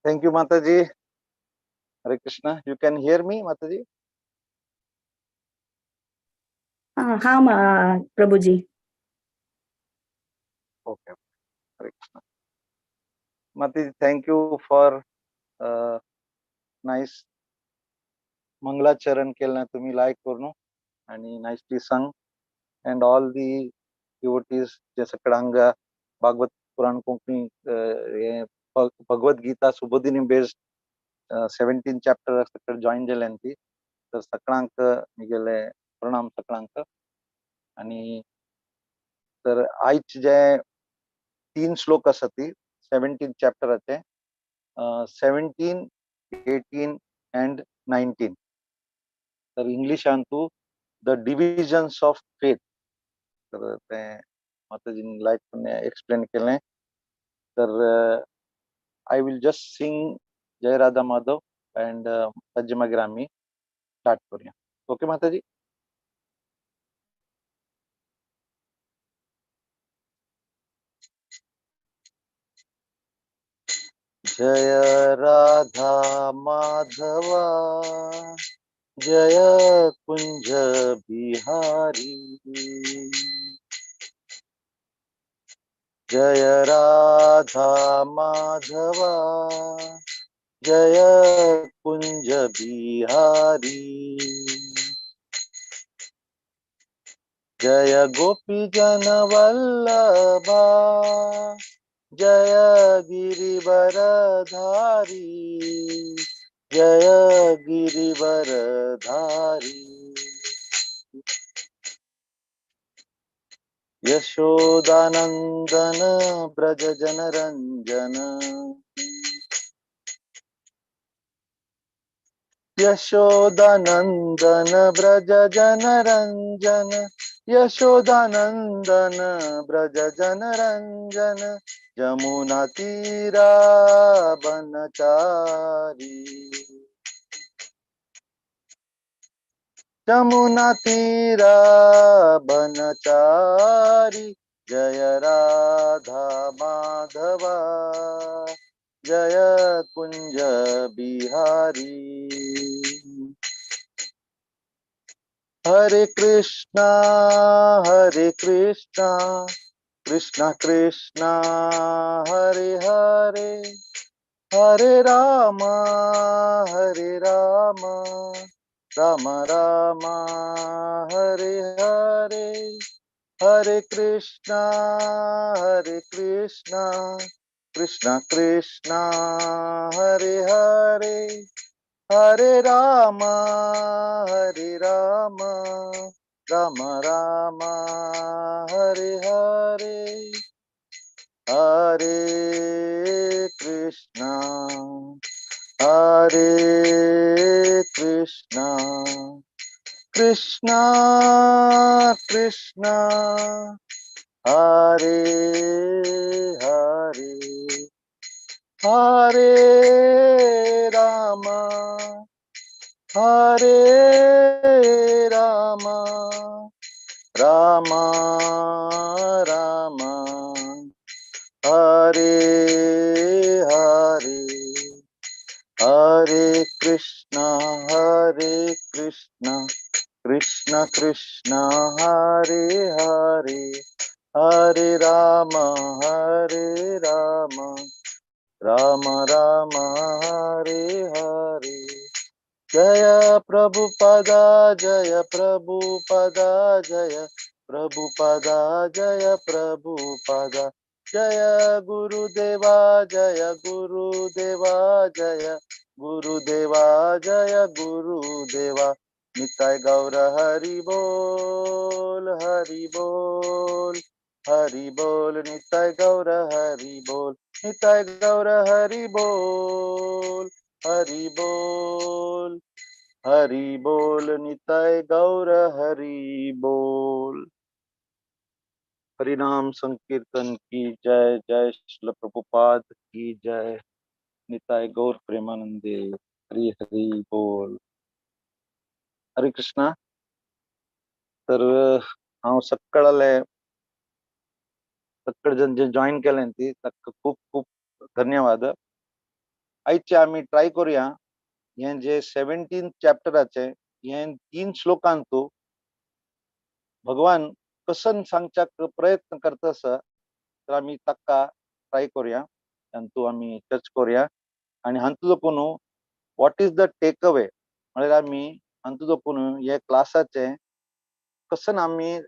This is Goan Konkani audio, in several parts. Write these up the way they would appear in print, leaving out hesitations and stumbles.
Thank you, Mataji. Hare Krishna. You can hear me, Mataji? हाँ Prabhuji. Okay. Hare Krishna. Mataji, thank you for nice मंगलाचरण केलं तुम्ही लायक करून आणि nicely sung and all the devotees जे सगळ्यांग भागवत पुराण कोंकणी हे भगवत गीता सुबोधिनी बेस्ड 17 चॅप्टर सगळे जॉईन जाल्यान ती तर सगळ्यांक मिगेले प्रणाम सगळ्यांक. आणि तर आयज जे 3 श्लोक आसा ती 17 चॅप्टराचे 17, 18 and 19. तर इंग्लिशान तूं the divisions of faith तर ते माताजीन लायक एक्सप्लेन केलें. तर I will just sing Jai Radha Madhav and ताजे मागीर आमी स्टार्ट करुया. ओके माताजी. जय राधा माधवा जय कुंज बिहारी, जय राधा माधवा जय कुंज बिहारी, जय गोपी जन वल्लभा जय गिरिवरधारी, जय गिरिवरधारी. यशोदानंदन ब्रज जन रंजन, यशोदानंदन ब्रज जन रंजन, यशोदानंदन ब्रज जन रंजन, जमुना तीरा बनचारी, जमुना तीरा बनचारी, जय राधा माधवा जय कुंज बिहारी. हरे कृष्णा कृष्णा कृष्णा हरे हरे, हरे राम राम राम हरे हरे, हरे कृष्णा कृष्णा कृष्णा हरे हरे, हरे राम राम राम हरे हरे, हरे कृष्णा कृष्णा कृष्णा हरे हरे, हरे राम राम राम हरे हरे, हरे कृष्णा कृष्णा कृष्णा हरे हरे, हरे राम राम राम हरे हरे. जय प्रभुपदा जय प्रभुपदा जय प्रभुपदा जय प्रभुपदा, जय गुरुदेवा जय गुरुदेवा जय गुरुदेवा जय गुरुदेवा. निताय गौर हरि बोल हरि बोल हरि बोल, निताय गौर हरि बोल, निताय गौर हरि बोल हरि बोल हरि बोल, निताय गौर हरि बोल. हरिनाम संकीर्तन की जय, जय श्रील प्रभुपाद की जय, निताय गौर प्रेमानंदे हरि हरि बोल. हरे कृष्णा. तर हांव सगळ्याले सगळे जण जे जॉईन केले ती ताका खूप खूप धन्यवाद. आयचे आमी ट्राय करुया हें जे 17 चॅप्टराचे हें 3 श्लोकांतू भगवान कसन सांगच्याक प्रयत्न करता आसा, तर आमी ताका ट्राय करुया, तांतू आमी टच करुया. आनी हांतू देखून what is the take away म्हळ्यार आमी हांतू देखून हे क्लासाचे कसन आमी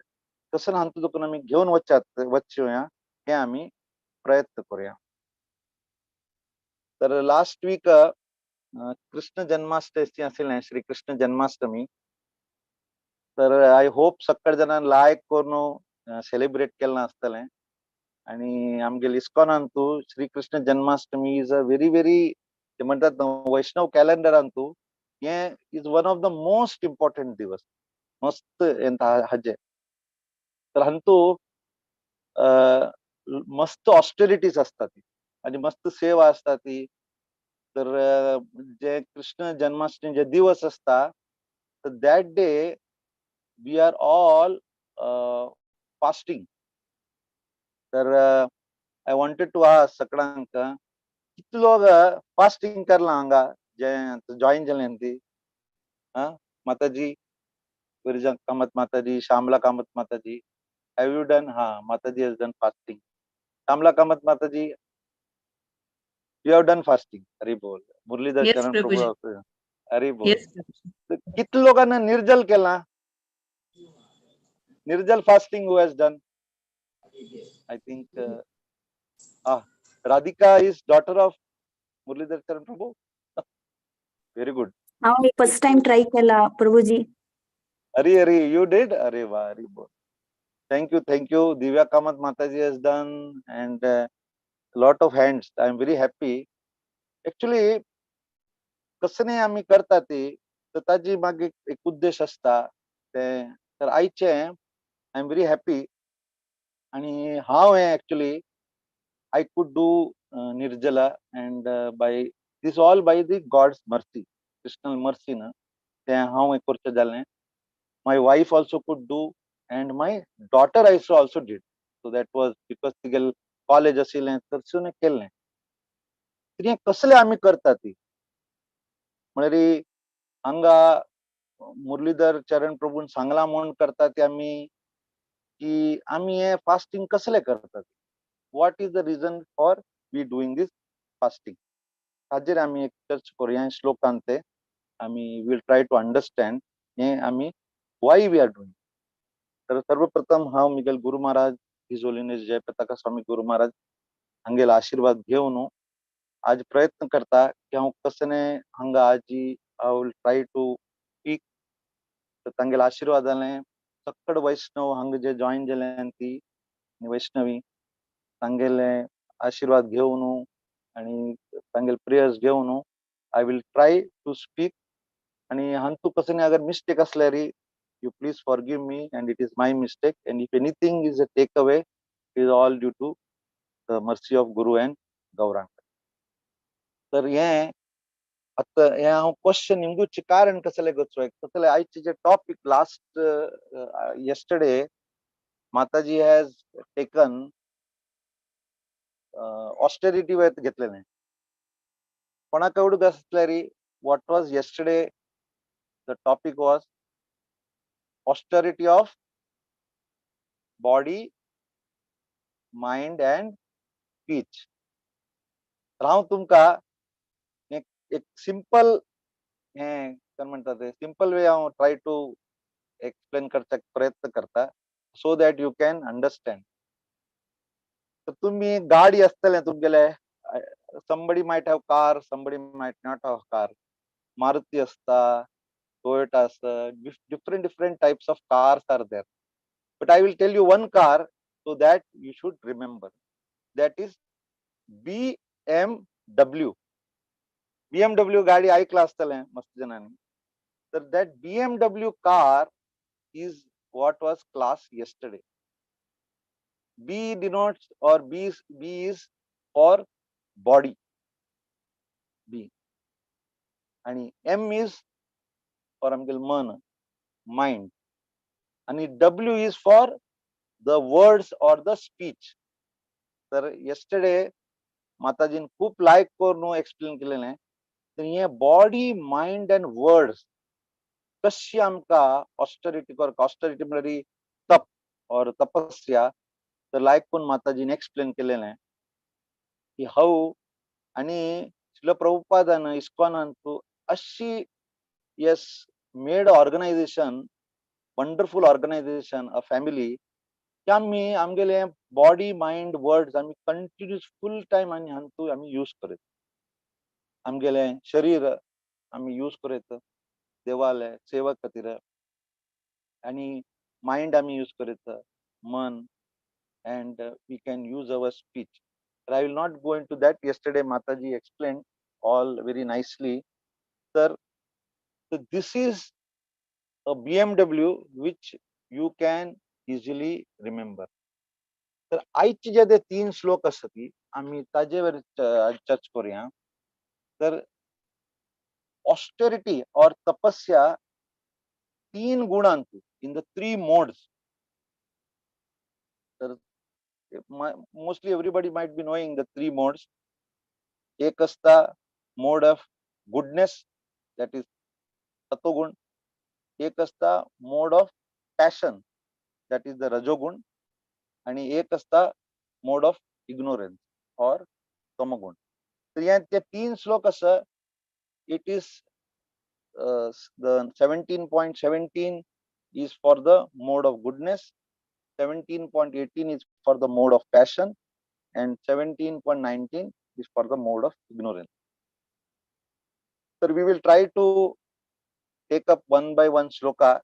कसन हांतू देखून आमी घेवन वचात वचया हे आमी प्रयत्न करुया. तर लास्ट वीक कृष्ण जन्माष्टमी आशिल्लें, श्री कृष्ण जन्माष्टमी. तर I hope सगळे जाणां लायक करून सेलिब्रेट केलां आसतलें. आनी आमगेले इस्कॉनांतू Shri Krishna Janmashtami is a very very ते म्हणटात न्हू वैष्णव कॅलेंडरांतू हें is one of the most important दिवस मस्त हाजे. तर हांतू मस्त ऑस्टेरिटीज आसता ती आनी मस्त सेवा आसता ती. तर जे कृष्ण जन्माष्टमी जे दिवस आसता तर that day we are all fasting. तर I wanted to ask सगळ्यांक कितले लोक फास्टिंग करला हांगा जे जॉईन जाले ती? माताजी विरजा कामत माताजी, श्यामला कामत माताजी, have you done? हा, माताजी has done fasting. Shyamala Kamat Mataji, you have done fasting. Hari बोल. Murlidhar Yes, Charan Prabhu Prabhuji. Hari बोल. Yes, Prabhuji. कितले लोकांना निर्जल केला? निर्जल fasting who has done? I think Radhika is daughter of Muralidhar Charan Prabhu. Very good. हांव फर्स्ट टाइम ट्राय केला प्रभुजी. Hari Hari, you did? अरे वा, हरी बोल. Thank you, thank you. Divya Kamat Mataji has done and lot of hands. I am very happy. Actually कसं आमी करता ती तर ताजी मागीर एक उद्देश आसता ते. तर आयचे I am very happy. आनी हांव हें actually I could do Nirjala and by this all by the God's mercy, Krishna mercy ना तें हांव हें करचें जालें. My wife also could do and my daughter also did. So that was because तिगेले कॉलेज आशिल्लें तर सुने केल्लें. तर हें कसलें आमी करता ती म्हळ्यार हांगा मुरलीधर चरण प्रभून सांगलां म्हूण करता ती आमी, की आमी हें फास्टिंग कसलें करतात? What is the reason for we doing this fasting? ताजेर आमी एक चर्च करुया श्लोकान ते आमी will try to understand हें आमी why we are doing. तर सर्वप्रथम हांव Miguel Guru Maharaj his holiness Jayapataka Swami Guru Maharaj हांगेलो आशिर्वाद घेवन आज प्रयत्न करता की हांव कसने हांगा आजी I will try to speak. तर तांगेले आशिर्वाद जालें सगळे वैष्णव हांगा जे जॉईन जाले ती वैष्णवी तांगेले आशिर्वाद घेवन आनी तांगेले प्रेयर्स घेवन I will try to speak. आनी हांतू कसने अगर मिस्टेक आसल्यार you please forgive me and it is my mistake, and if anything is a take away it is all due to the mercy of Guru and Gauranga. तर हें आतां हें हांव क्वेश्चन निमगुचें कारण कसलें करचो कसलें आयचे जे topic last yesterday Mataji has taken austerity वयर घेतलेलें. कोणाक उडक आसल्यार what was yesterday the topic was austerity of body, mind and speech. तर हांव तुमकां एक सिंपल हें काय म्हणटा ते सिंपल वे हांव ट्राय टू एक्सप्लेन करच्याक प्रयत्न करता so that you can understand. तर तुमी गाडी आसतलें तुमगेले, somebody might have car, somebody might not have car. Maruti आसता, Toyota आसता, different different types of cars are there. But I will tell you one car so that you should remember. That is BMW. BMW गाडी ऐकला आसतलें मस्त जणांनी. तर that BMW car is what was class yesterday. B denotes or B is for body. B. आणि M is for आमगेले मन, mind. आणि W is for the words or the speech. तर yesterday माताजीन खूब लायक करून एक्सप्लेन केलेलें. तर हे बॉडी, मायंड अँड वर्ड्स कशी आमकां ऑस्टरिटी करप, ऑस्टरिटी म्हळ्यार तप और तपस्या, तर लायक करून माताजीन एक्सप्लेन केलेलें की हाव. आनी श्रील प्रभुपादान इस्कॉनान तूं अशी yes made organization, wonderful organization, a family, की आमी आमगेले बॉडी, मायंड, वर्ड्स आमी कंटिन्यूस फूल टायम आनी हांतू आमी यूज करत. आमगेले शरीर आमी यूज करत देवाले सेवा खातीर, आनी मायंड आमी यूज करत मन, and we can use our speech. I will not go into that. Yesterday Mataji explain all very nicely. तर this is a BMW which you can easily remember. तर आयचे जे ते तीन श्लोक आसा ती आमी ताजेवर चर्च करूया. तर ऑस्टेरिटी और तपस्या तीन गुणांत, इन the three modes. तर mostly everybody might be knowing the three modes. एक असता mode of goodness, that is सत्वगुण. एक असता mode of passion, that is the रजोगुण. आणि एक असता मोड ऑफ इग्नोरन्स और तमगुण. तर या ते तीन श्लोक आसा. It is the 17.17 is for the mode of goodness, 17.18 is for the mode of passion, and 17.19 is for the mode of ignorance. So we will try to take up one by one shloka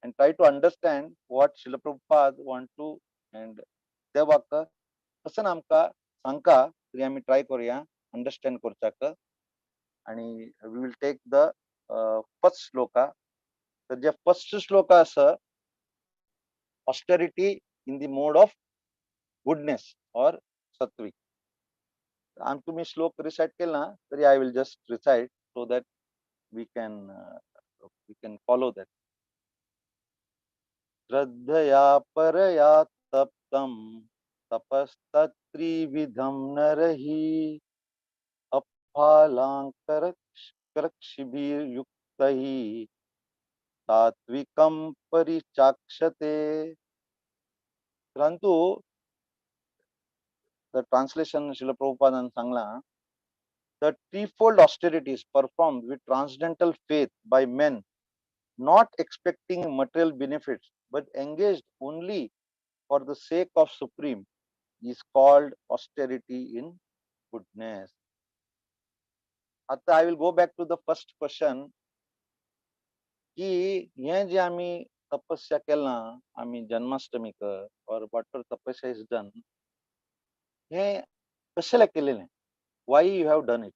and try to understand what Srila Prabhupada want to and देवाक कसन आमकां सांगका तरी आमी ट्राय करूया अंडरस्टँड करच्याक. आणि we will take the first shloka. तर जे फर्स्ट श्लोका आसा, austerity in the mode of goodness or sattvic. आणि तुम्ही श्लोक रिसाइट केला तरी I will just recite so that we can follow that. श्रद्धया परया तप्तं तपस्तत्त्रिविधं नरहि अफालांकरक्षिभिर्युक्तैः सात्विकं परिचाक्षते. परंतु the translation Srila Prabhupada सांगला, the threefold austerities performed with transcendental faith by men, not expecting material benefits, but engaged only for the sake of Supreme, is called austerity in goodness. आता I will go back to the first question की हे जे आमी तपस्या केला आमी जन्माष्टमीक or whatever तपस्या is done, हे कशाला केलेले, why you have done it,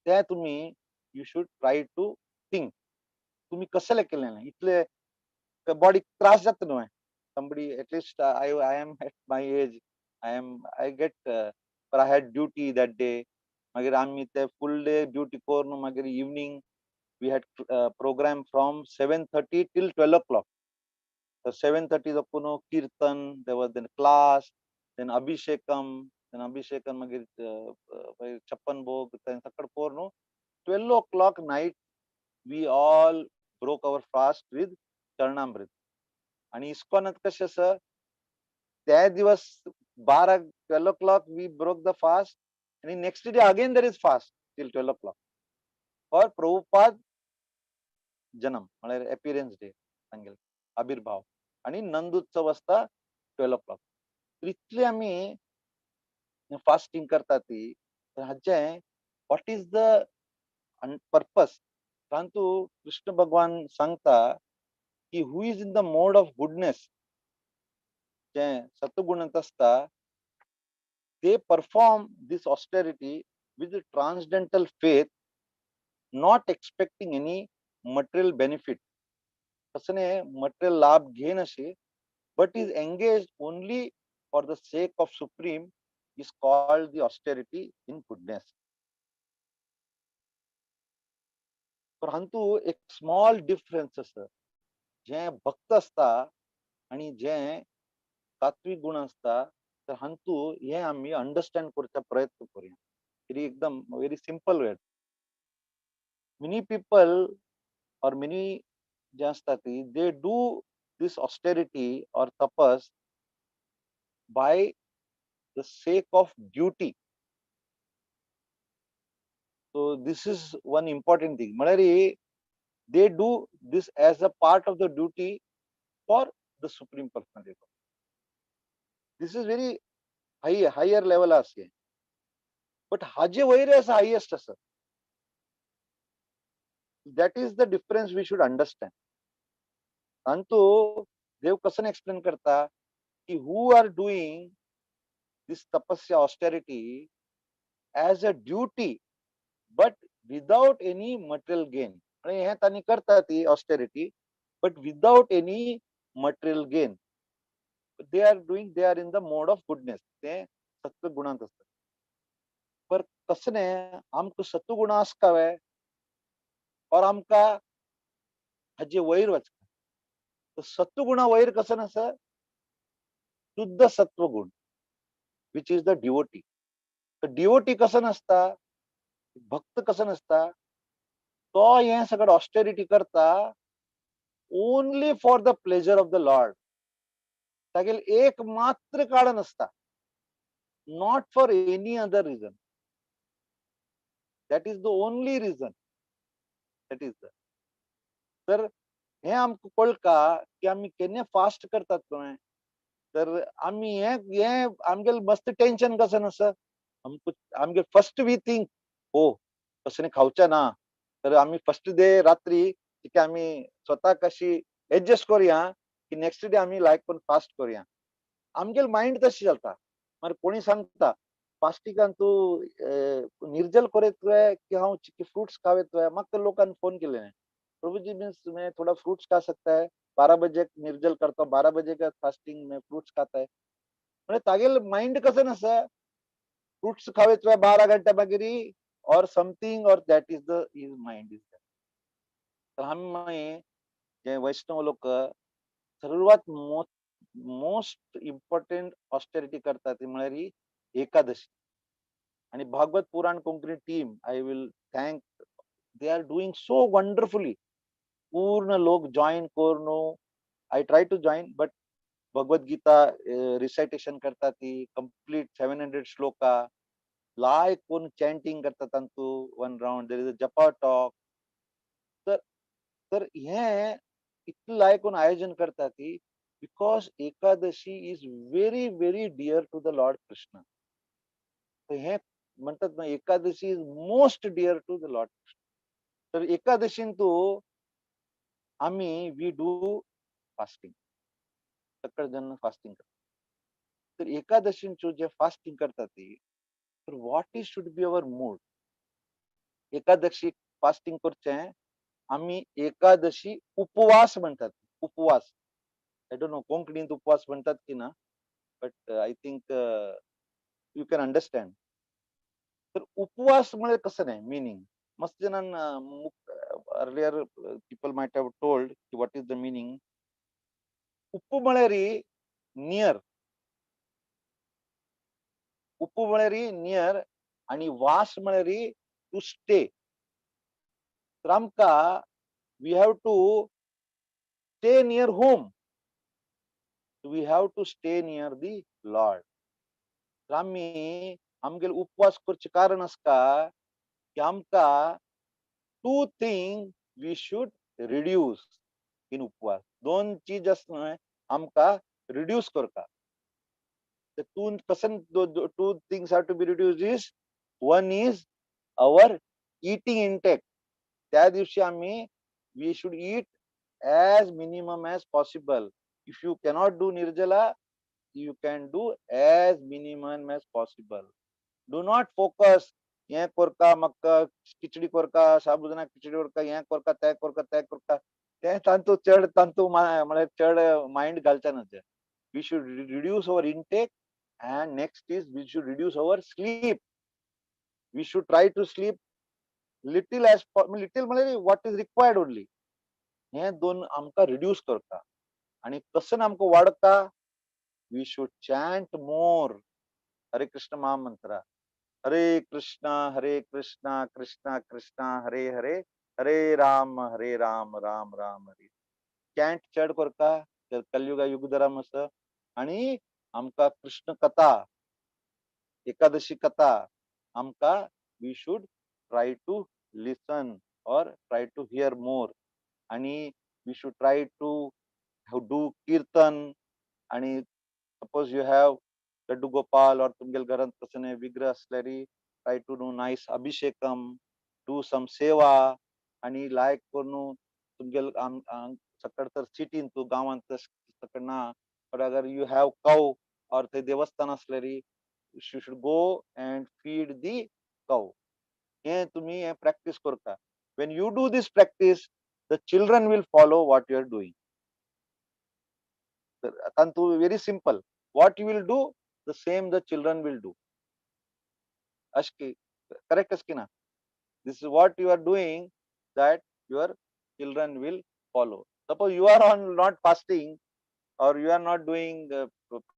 ते तुम्ही you should try to think. तुम्ही कशाला केलेले, इतले बॉडीक त्रास जाता न्हय. Somebody, at least I am at my age, I get but I had duty that day. मागीर आमी ते फुल डे ड्युटी करून मागीर evening we had program from 7:30 till 12 o'clock. So 7:30 दाखून kirtan, there was then class, then abhishekam, then abhishekam मागीर मागीर छप्पन भोग सगळें करून 12 o'clock night we all broke our fast with चरणामृत. आणि इस्कॉनात कशें आसा, त्या दिवस 12 12 o'clock we broke the fast आणि next day again there is fast till 12 o'clock for Prabhupada जन्म म्हळ्यार एपिरन्स डे तांगेले आविर्भाव आणि नंदोत्सव आसता 12 o'clock. इतले आमी फास्टिंग करता ती, तर हाचे what is the purpose? परंतु कृष्ण भगवान सांगता की who is in the mode of goodness, जे सत्वगुणांत आसता, they perform this austerity with transcendental faith, not expecting any material benefit. कसने material लाभ घेनाशी, but is engaged only for the sake of Supreme, is called the austerity in goodness. परंतु एक स्मॉल डिफरन्स आसा, जे भक्त आसता आणि जे सात्विक गुण आसता तर तर हांतू हे आमी अंडरस्टँड करचा प्रयत्न करूया. तरी एकदम very simple way. Many people or many जे आसता ती, they do this austerity or tapas by the sake of duty. So this is one important thing. म्हळ्यार they do this as a part of the duty for the Supreme Personality. This is very higher level आसा. But हाजे वयर आसा, हायेस्ट आसा. That is the difference we should understand. तांतू देव कसं एक्सप्लेन करता की who are doing this tapasya, austerity as a duty but without any material gain. आणि हे तांणी करता ती austerity but without any material gain. They are doing, they are in the mode of goodness. ते सत्व गुणांत असतात. पर कसं न्ही, आमकां सत्वगुण आसका वे और आमकां हाजे वयर वचका. तर सत्वगुणा वयर कसं आसा? शुद्ध सत्वगुण, which is the devotee. तर डिवोटी कसं नसता, भक्त कसं नसता, तो हें सगळें ऑस्टेरिटी करता only for the pleasure of the Lord. तागेले एक मात्र कारण आसता, not for any other reason. That is the only reason. That is the. तर हे आमकां कळका की आमी केन्ना फास्ट करतात पळय, तर आमी हे हे आमगेले मस्त टेन्शन कसं आसा, आमकां आमगे फर्स्ट we think, ओ कसं खावचें ना, तर आमी फर्स्ट डे रात्री की आमी स्वताक अशी एडजस्ट करुया की नेक्स्ट डे आमी लायक करून फास्ट करुया. आमगेले मायंड तशें चलता. मागीर कोणी सांगता फास्टिंगान तूं निर्जल करत की हांव चिकी फ्रुट्स खावेत. म्हाका लोकांनी फोन केले, प्रभु जी मीन्स मैं थोड़ा फ्रूट्स खा सकता है, 12 बजे निर्जल करता, 12 बजे का फास्टिंग में फ्रूट्स खाता है. म्हणजे तागेले माइंड कसं नसा, फ्रूट्स खावेत 12 घंटे मागीर or something or that is the his mind is. तर आमी जे वैष्णव लोक सर्वात मोस्ट इम्पॉर्टंट ऑस्टेरिटी करतात ती म्हळ्यार ही एकादशी. आणि भागवत पुराण Konkani team, I will thank, they are doing so wonderfully. पूर्ण लोक जॉईन करून, I try to join but Bhagavad Gita recitation करतात ती कंप्लीट 700 श्लोका लायक कोण चॅन्टिंग करतात तांतू one round, there is a japa talk. तर तर हे इतलें लायक कोण आयोजन करतात ती because Ekadashi is very very dear to the Lord Krishna. तर हे म्हणतात ना, Ekadashi is most dear to the Lord Krishna. तर एकादशीन तू आम्ही we do fasting, सगळे जण फास्टिंग करतात. तर एकादशींचो जे फास्टिंग करतात ती, तर what is should be our mood? Ekadashi fasting करचे आम्ही एकादशी उपवास म्हणतात. उपवास, I don't know कोंकणीत उपवास म्हणतात की ना, but I think you can understand. तर उपवास म्हणजे कसं नाही मिनिंग, मस्त जणांना earlier people might have told की what is the meaning. उप म्हळ्यार नियर, उप म्हळ्यार नियर आणि वास म्हळ्यार टू स्टे. तर आमकां we have to stay near home, we have to stay near the Lord. तर आमी आमगेले उपवास करचे कारण आसता की आमकां two thing we should reduce in उपवास. दोन चीज आसा न्हय आमकां रिड्यूस करता. The two person, two things have to be reduced is, one is our eating intake. त्या दिवशी आम्ही we should eat as minimum as possible. If you cannot do nirjala, you can do as minimum as possible. Do not focus हें करका, म्हाका खिचडी करका, साबुदाणा खिचडी करका, हें करका, तें करका, तें करका, तें तांतू चड तांतू म्हळ्यार चड मायंड घालचें ना. We should reduce our intake and next is we should reduce our sleep. We should try to sleep little as little म्हळ्यार what is required only. हे दोन आमकां रिड्यूस करता. आणि कसं आमकां वाडता, we should chant more. Hare Krishna Mahamantra. Hare Krishna, Hare Krishna, Krishna Krishna, Hare Hare, Hare Ram, Hare Ram, Ram Ram, Hare. Chant चड करता तर कलयुगा युगधराम आसा आणि आमकां कृष्ण कथा, एकादशी कथा आमकां we should try to listen or try to hear more. आणि we should try to do kirtan. आणि suppose you have Laddu Gopal or तुमगेल घरांत कसं विग्रह असल्यारी try to do nice abhishekam, do some seva. आणि लायक करून तुमगेल सकड तर सिटीन तूं गांवांत सकड ना, but अगर you have cow or ते देवस्थान असल्यारी you should go and feed the cow. हे तुम्ही हे प्रॅक्टीस करता. When you do this practice the children will follow what you are doing. तू very simple, what you will do the same the children will do. अशकी correct अशकी ना? This is what you are doing that your children will follow. Suppose you are on not fasting or you are not doing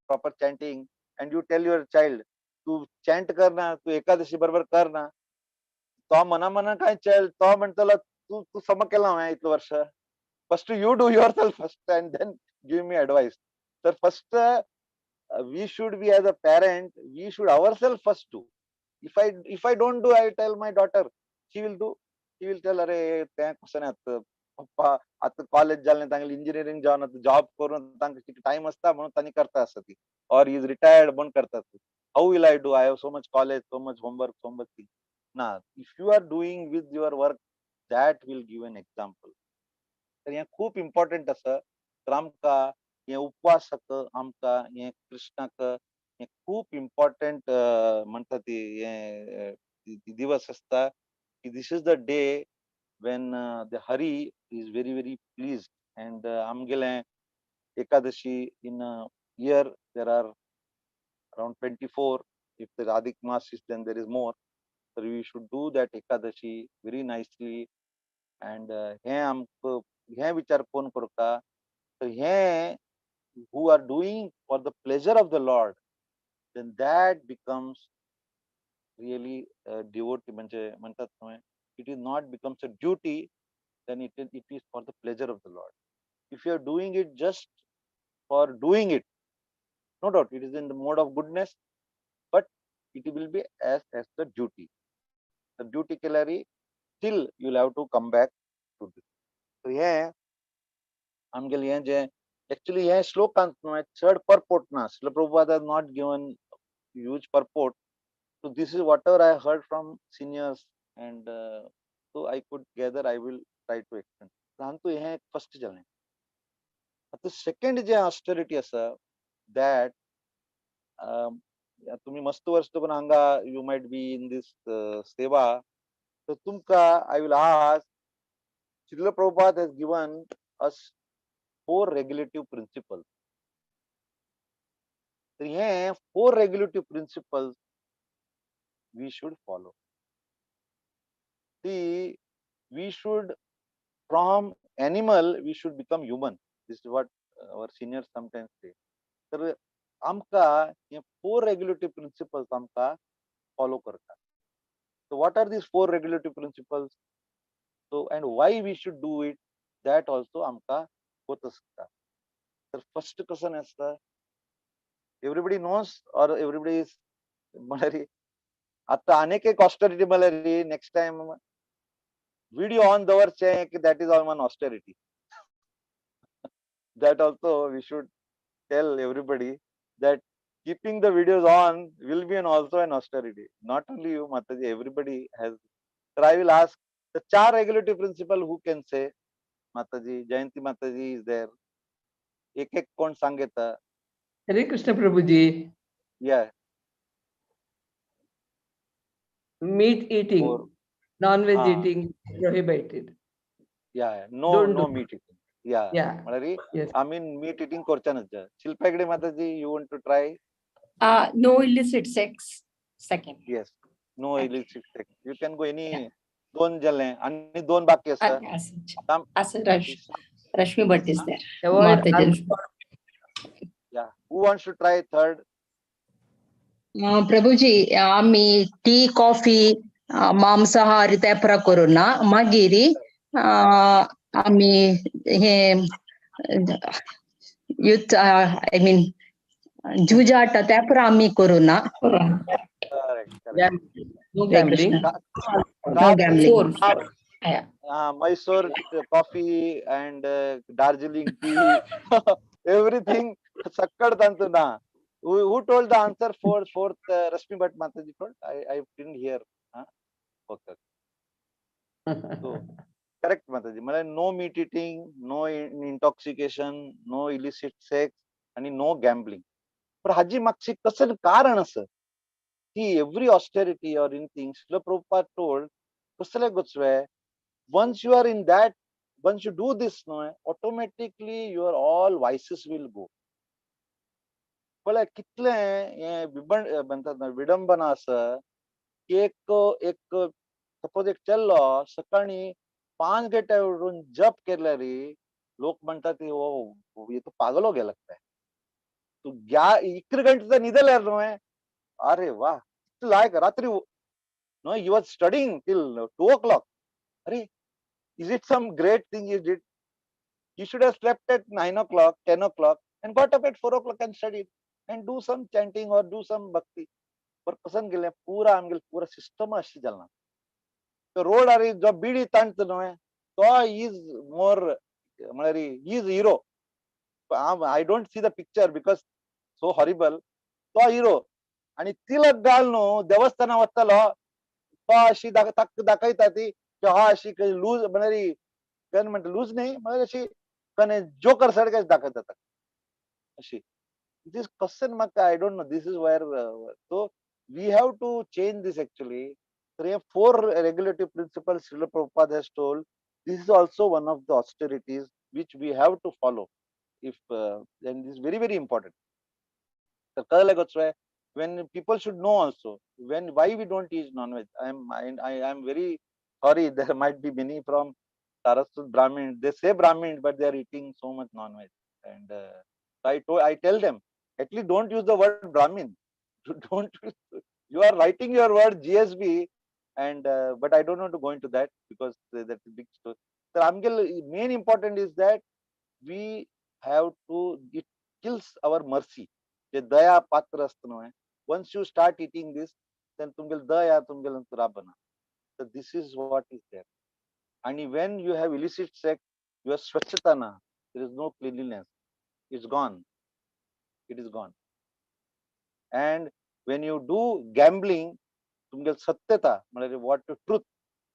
proper chanting and you tell your child तू चॅन्ट कर ना, तू एकादशी बरोबर कर ना, तो मना मना काय तो म्हणतलो तू तू सम केला हांवें इतलो वर्ष. First you do yourself first and then give me advice. तर first we should be as a parent, we should ourselves first do. If I don't do, I tell my daughter, she will do. She will tell, अरे तें कशें आतां पप्पा आतां कॉलेज जालें तांगेलें इंजिनियरींग जावन आतां जॉब करून तांकां टायम आसता म्हणून तांणी करता आसता ती, ऑर is retired म्हणून करतात. How will I do? I have so much college, so much homework, so much thing. ना, if you are doing with your work that will give an example. तर हें खूब इम्पॉर्टंट आसा. तर आमकां हें उपवासाक आमकां हें कृष्णाक हें खूब इम्पॉर्टंट म्हणटा ती हें दिवस आसता की this is the day when the Hari is very very pleased. And आमगेलें Ekadashi in year there are around 24. If the Adhik Mas is then there is more. So we should do that Ekadashi very nicely. And हें आमकां हें विचार कोण करता तर हें who are doing for the pleasure of the Lord, then that becomes really devotee. म्हणजे म्हणतात न्हय, it is not becomes a duty, then it is for the pleasure of the Lord. If you are doing it just for doing it, no doubt it is in the mode of goodness, but it will be as the duty. The duty केल्यारी still you will have to come back to this. So हें आमगेलें हें जें एक्चुअली हें श्लोकांत न्हय चड purport ना. Srila Prabhupada has not given huge purport. So this is whatever I heard from seniors and so I could gather, I will try to explain. तांतू हें फर्स्ट जालें. आतां सेकंड जें ऑस्टेरिटी आसा that तुमी मस्त वर्स पण हांगा you might be in this seva. तर तुमकां I will ask, Srila Prabhupada has given us 4 regulative principles. तर हे 4 regulative principles we should follow. See, we should from animal we should become human. This is what our seniors sometimes say. तर आमकां हे 4 regulative principles आमकां follow करता. So what are these 4 regulative principles? So and why we should do it, that also आमकां होत आसता. तर फर्स्ट कसं आसता, everybody knows or everybody is म्हळ्यार आतां आनीक एक ऑस्टेरिटी म्हळ्यार नेक्स्ट टायम व्हिडिओ ऑन दवरचें की that is all one austerity. That also we should tell everybody that keeping the videos on will be an also an austerity. Not only you, Mataji, everybody has. So I will ask the 4 regulative principle, who can say? Mataji, Jayanti Mataji is there. एक एक कोण सांगेता? Hare Krishna Prabhuji. Yeah. Meat eating, non-veg eating prohibited. Yeah, no, no meat eating. Yeah. Yeah. Malari, yes. I mean meat eating korcha nacha. Shilpa Hegde Mataji, you want to try? No illicit sex. Second. Yes. No illicit sex. You can go any. Yeah. दोन जले आणि दोन बाकी असतात. असं Rashmi Bhatt is there. Yeah. Who wants to try third? प्रभुजी आमी टी कॉफी मांसाहारी तेपरा करूं ना मागीर आमी हे युथ I mean जुजाट तेपरा आमी करूं ना. Correct, correct. No gambling. No gambling. Mysore coffee and Darjeeling tea, everything सक्कड तांचो ना. Who told the answer for fourth? Rashmi Bhatt Mataji told. I didn't hear. Huh? Okay. So, correct Mataji. म्हळ्यार no meat eating, no intoxication, no illicit sex आणि no gambling. पण हाजी मागची कसं कारण असं की every austerity or anything Srila Prabhupada told कसले गोचवे once you are in that, once you do this, no, automatically your all vices will go. पळय कितलें हें विबण म्हणतात ना विडंबना आसा की एक एक सपोज एक चेल्लो सकाळी 5 घंटे उठून जप केल्यार लोक म्हणतात की ओ ये तो पागल हो गेला काय, तू 11 घंटे निदल्यार न्हय, अरे वा लायक रात्री no you are studying till 2 o'clock. अरे is it some great thing you did? You should have slept at 9 o'clock, 10 o'clock and got up at 4 o'clock and studied and do some chanting or do some bhakti. पर पसंद गेले पूरा आमगेले पूरा सिस्टम अशी जालना. तो रोडार जो बीडी ताणत न्हय तो is more म्हळ्यार is hero. I don't see the picture because so horrible. तो हिरो आणि तिलक घाल न्हू देवस्थाना वतलो तो अशी दाखयता ती की हा अशी लूज म्हळ्यार केन्ना म्हणटा लूज न्ही म्हळ्यार अशी कने जोकर सारकें दाखयता अशी. This question म्हाका I don't know this is where. So we have to change this actually. तर हे 4 regulative principles Srila Prabhupada has told. This is also one of the austerities which we have to follow. If and this is very very important. तर कळलें गो when people should know also when why we don't eat non-veg. I am very sorry, there might be many from Saraswat Brahmin, they say Brahmin but they are eating so much non-veg. And I tell them at least don't use the word Brahmin. Don't, you are writing your word GSB and but I don't want to go into that because that's a big story. So main important is that we have to, it kills our mercy. जे दया पात्र असतं न्हय, once you start eating this then तुमगेल दया तुमगेल राबना. So this is what is there. And when you have illicit sex, your swachhata na, there is no cleanliness, it's gone, it is gone. And when you do gambling, तुमगेल सत्यता म्हणजे what the truth,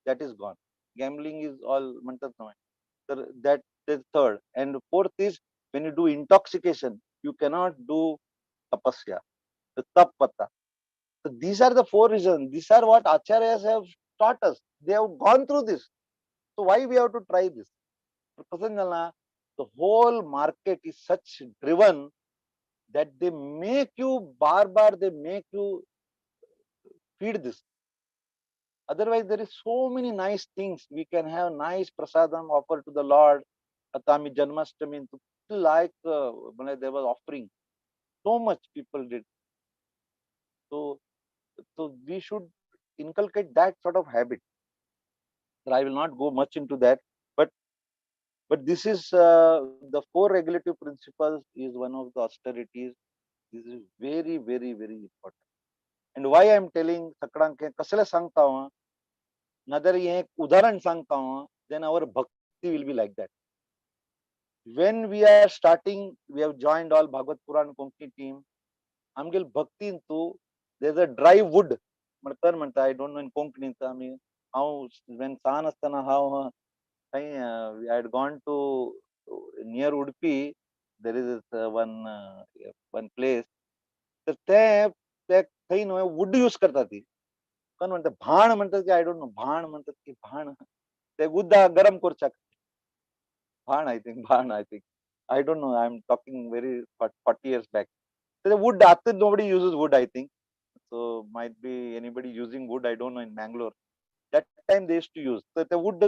that is gone. Gambling is all म्हणतात न्हय, तर that is third. And fourth is when you do intoxication, you cannot do tapasya, the tap pata. So these are the 4 reasons. These are what acharyas have taught us. They have gone through this. So why we have to try this? The whole market is such driven that they make you bar, they make you feed this. Otherwise, there is so many nice things. We can have nice prasadam offered to the Lord. Atami Janmashtami, like there was offering. So much people did. So we should inculcate that sort of habit. But I will not go much into that. But this is the 4 regulative principles is one of the austerities. This is very, very, very important. And why I am telling सकडांक कसले सांगता हांव, नाजाल्यार हें एक उदाहरण सांगता हांव, then our bhakti will be like that. When we are starting, we have joined all Bhagavad Puran Konkani team. आमगेल भक्तीन तूं there is a dry wood म्हणकर म्हणटा, I don't know in Konkani. आमी हांव when सान आसतना हांव थंय I had gone to near Udupi, there is one place. तर ते थंय न्हय वूड यूज करता ती कोण म्हणटा भाण म्हणटात की I don't know भाण म्हणटात की भाण ते उदक गरम करच्याक भाण I think भाण I think I don't know, I am talking very 40 years back. The wood, nobody uses wood, I think. So might be anybody using wood, I don't know, in Mangalore. That time they used to use. So the wood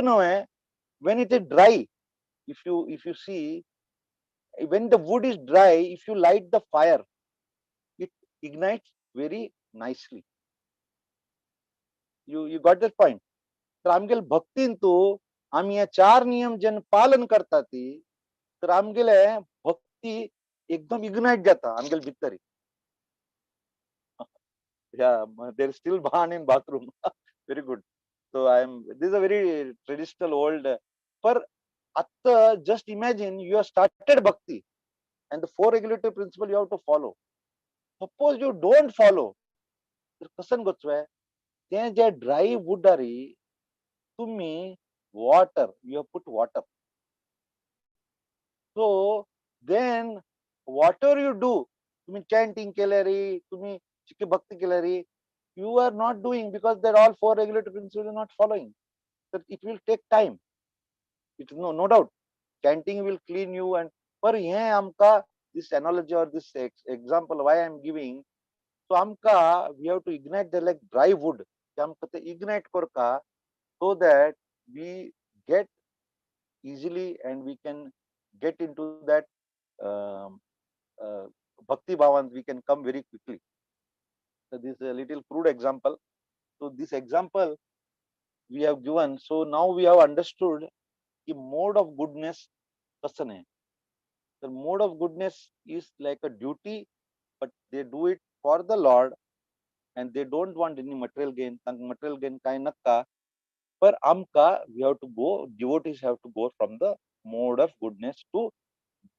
no, when it is dry, if you see, when the wood is dry, if you light the fire, it ignites very nicely. You got that point? तर आमगेले भक्तीन तूं आमी हे चार नियम जेन्ना पालन करता ती तर आमगेले भक्ती एकदम इग्नायट जाता आमगेले भितर. Yeah, there is still bhan in bathroom. Very good. So I am, this is a very traditional old, पर आत्ता just imagine you have started bhakti and the four regulatory principle you have to follow. Suppose you don't follow, तर कसन गोचवे तें जे ड्राय वुडारी तुम्ही water, you have put water. So then whatever you do, तुम्ही chanting केल्यारी, तुम्ही चिकी भक्ती केल्यारी, you are not doing because that all four regulatory principles are not following. So it will take time. It no no doubt chanting will clean you and पर हे आमका this analogy or this example why I am giving, so आमका we have to ignite the like dry wood. आमका ते ignite करका so that we get easily and we can get into that bhakti bhavan, we can come very quickly. So this is a little crude example. So this example we have given. So now we have understood the mode of goodness कसं आहे. The mode of goodness is like a duty, but they do it for the Lord and they don't want any material gain. तांकां material gain काय नाका. पर आमका we have to go, devotees have to go from the mode of goodness to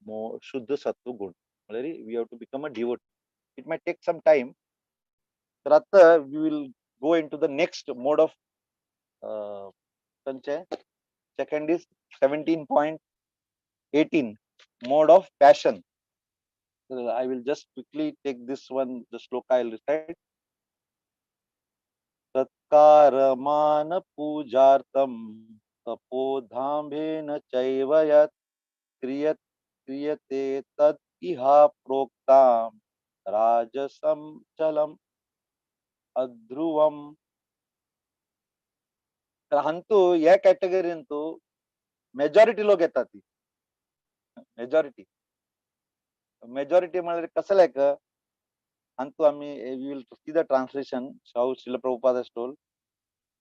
more Shuddha Sattva Gun. We have to become a devotee. It might take some time. तर आता we will go into the next mode of खंयचे? Second is 17.18, mode of passion. So I will just quickly take this one, the shloka I will recite. Satkar मान पूजार्थम तपोधाम्भेन चैव यत् क्रियते तद् इहा प्रोक्तां राजसं चलम् अध्रुवम्. तर हांतू ह्या कॅटेगरीन तू मेजॉरिटी लोक येतात ती. मेजॉरिटी मेजॉरिटी म्हळ्यार कसं लायक हांतू आमी we will see the translation how Srila Prabhupada has told.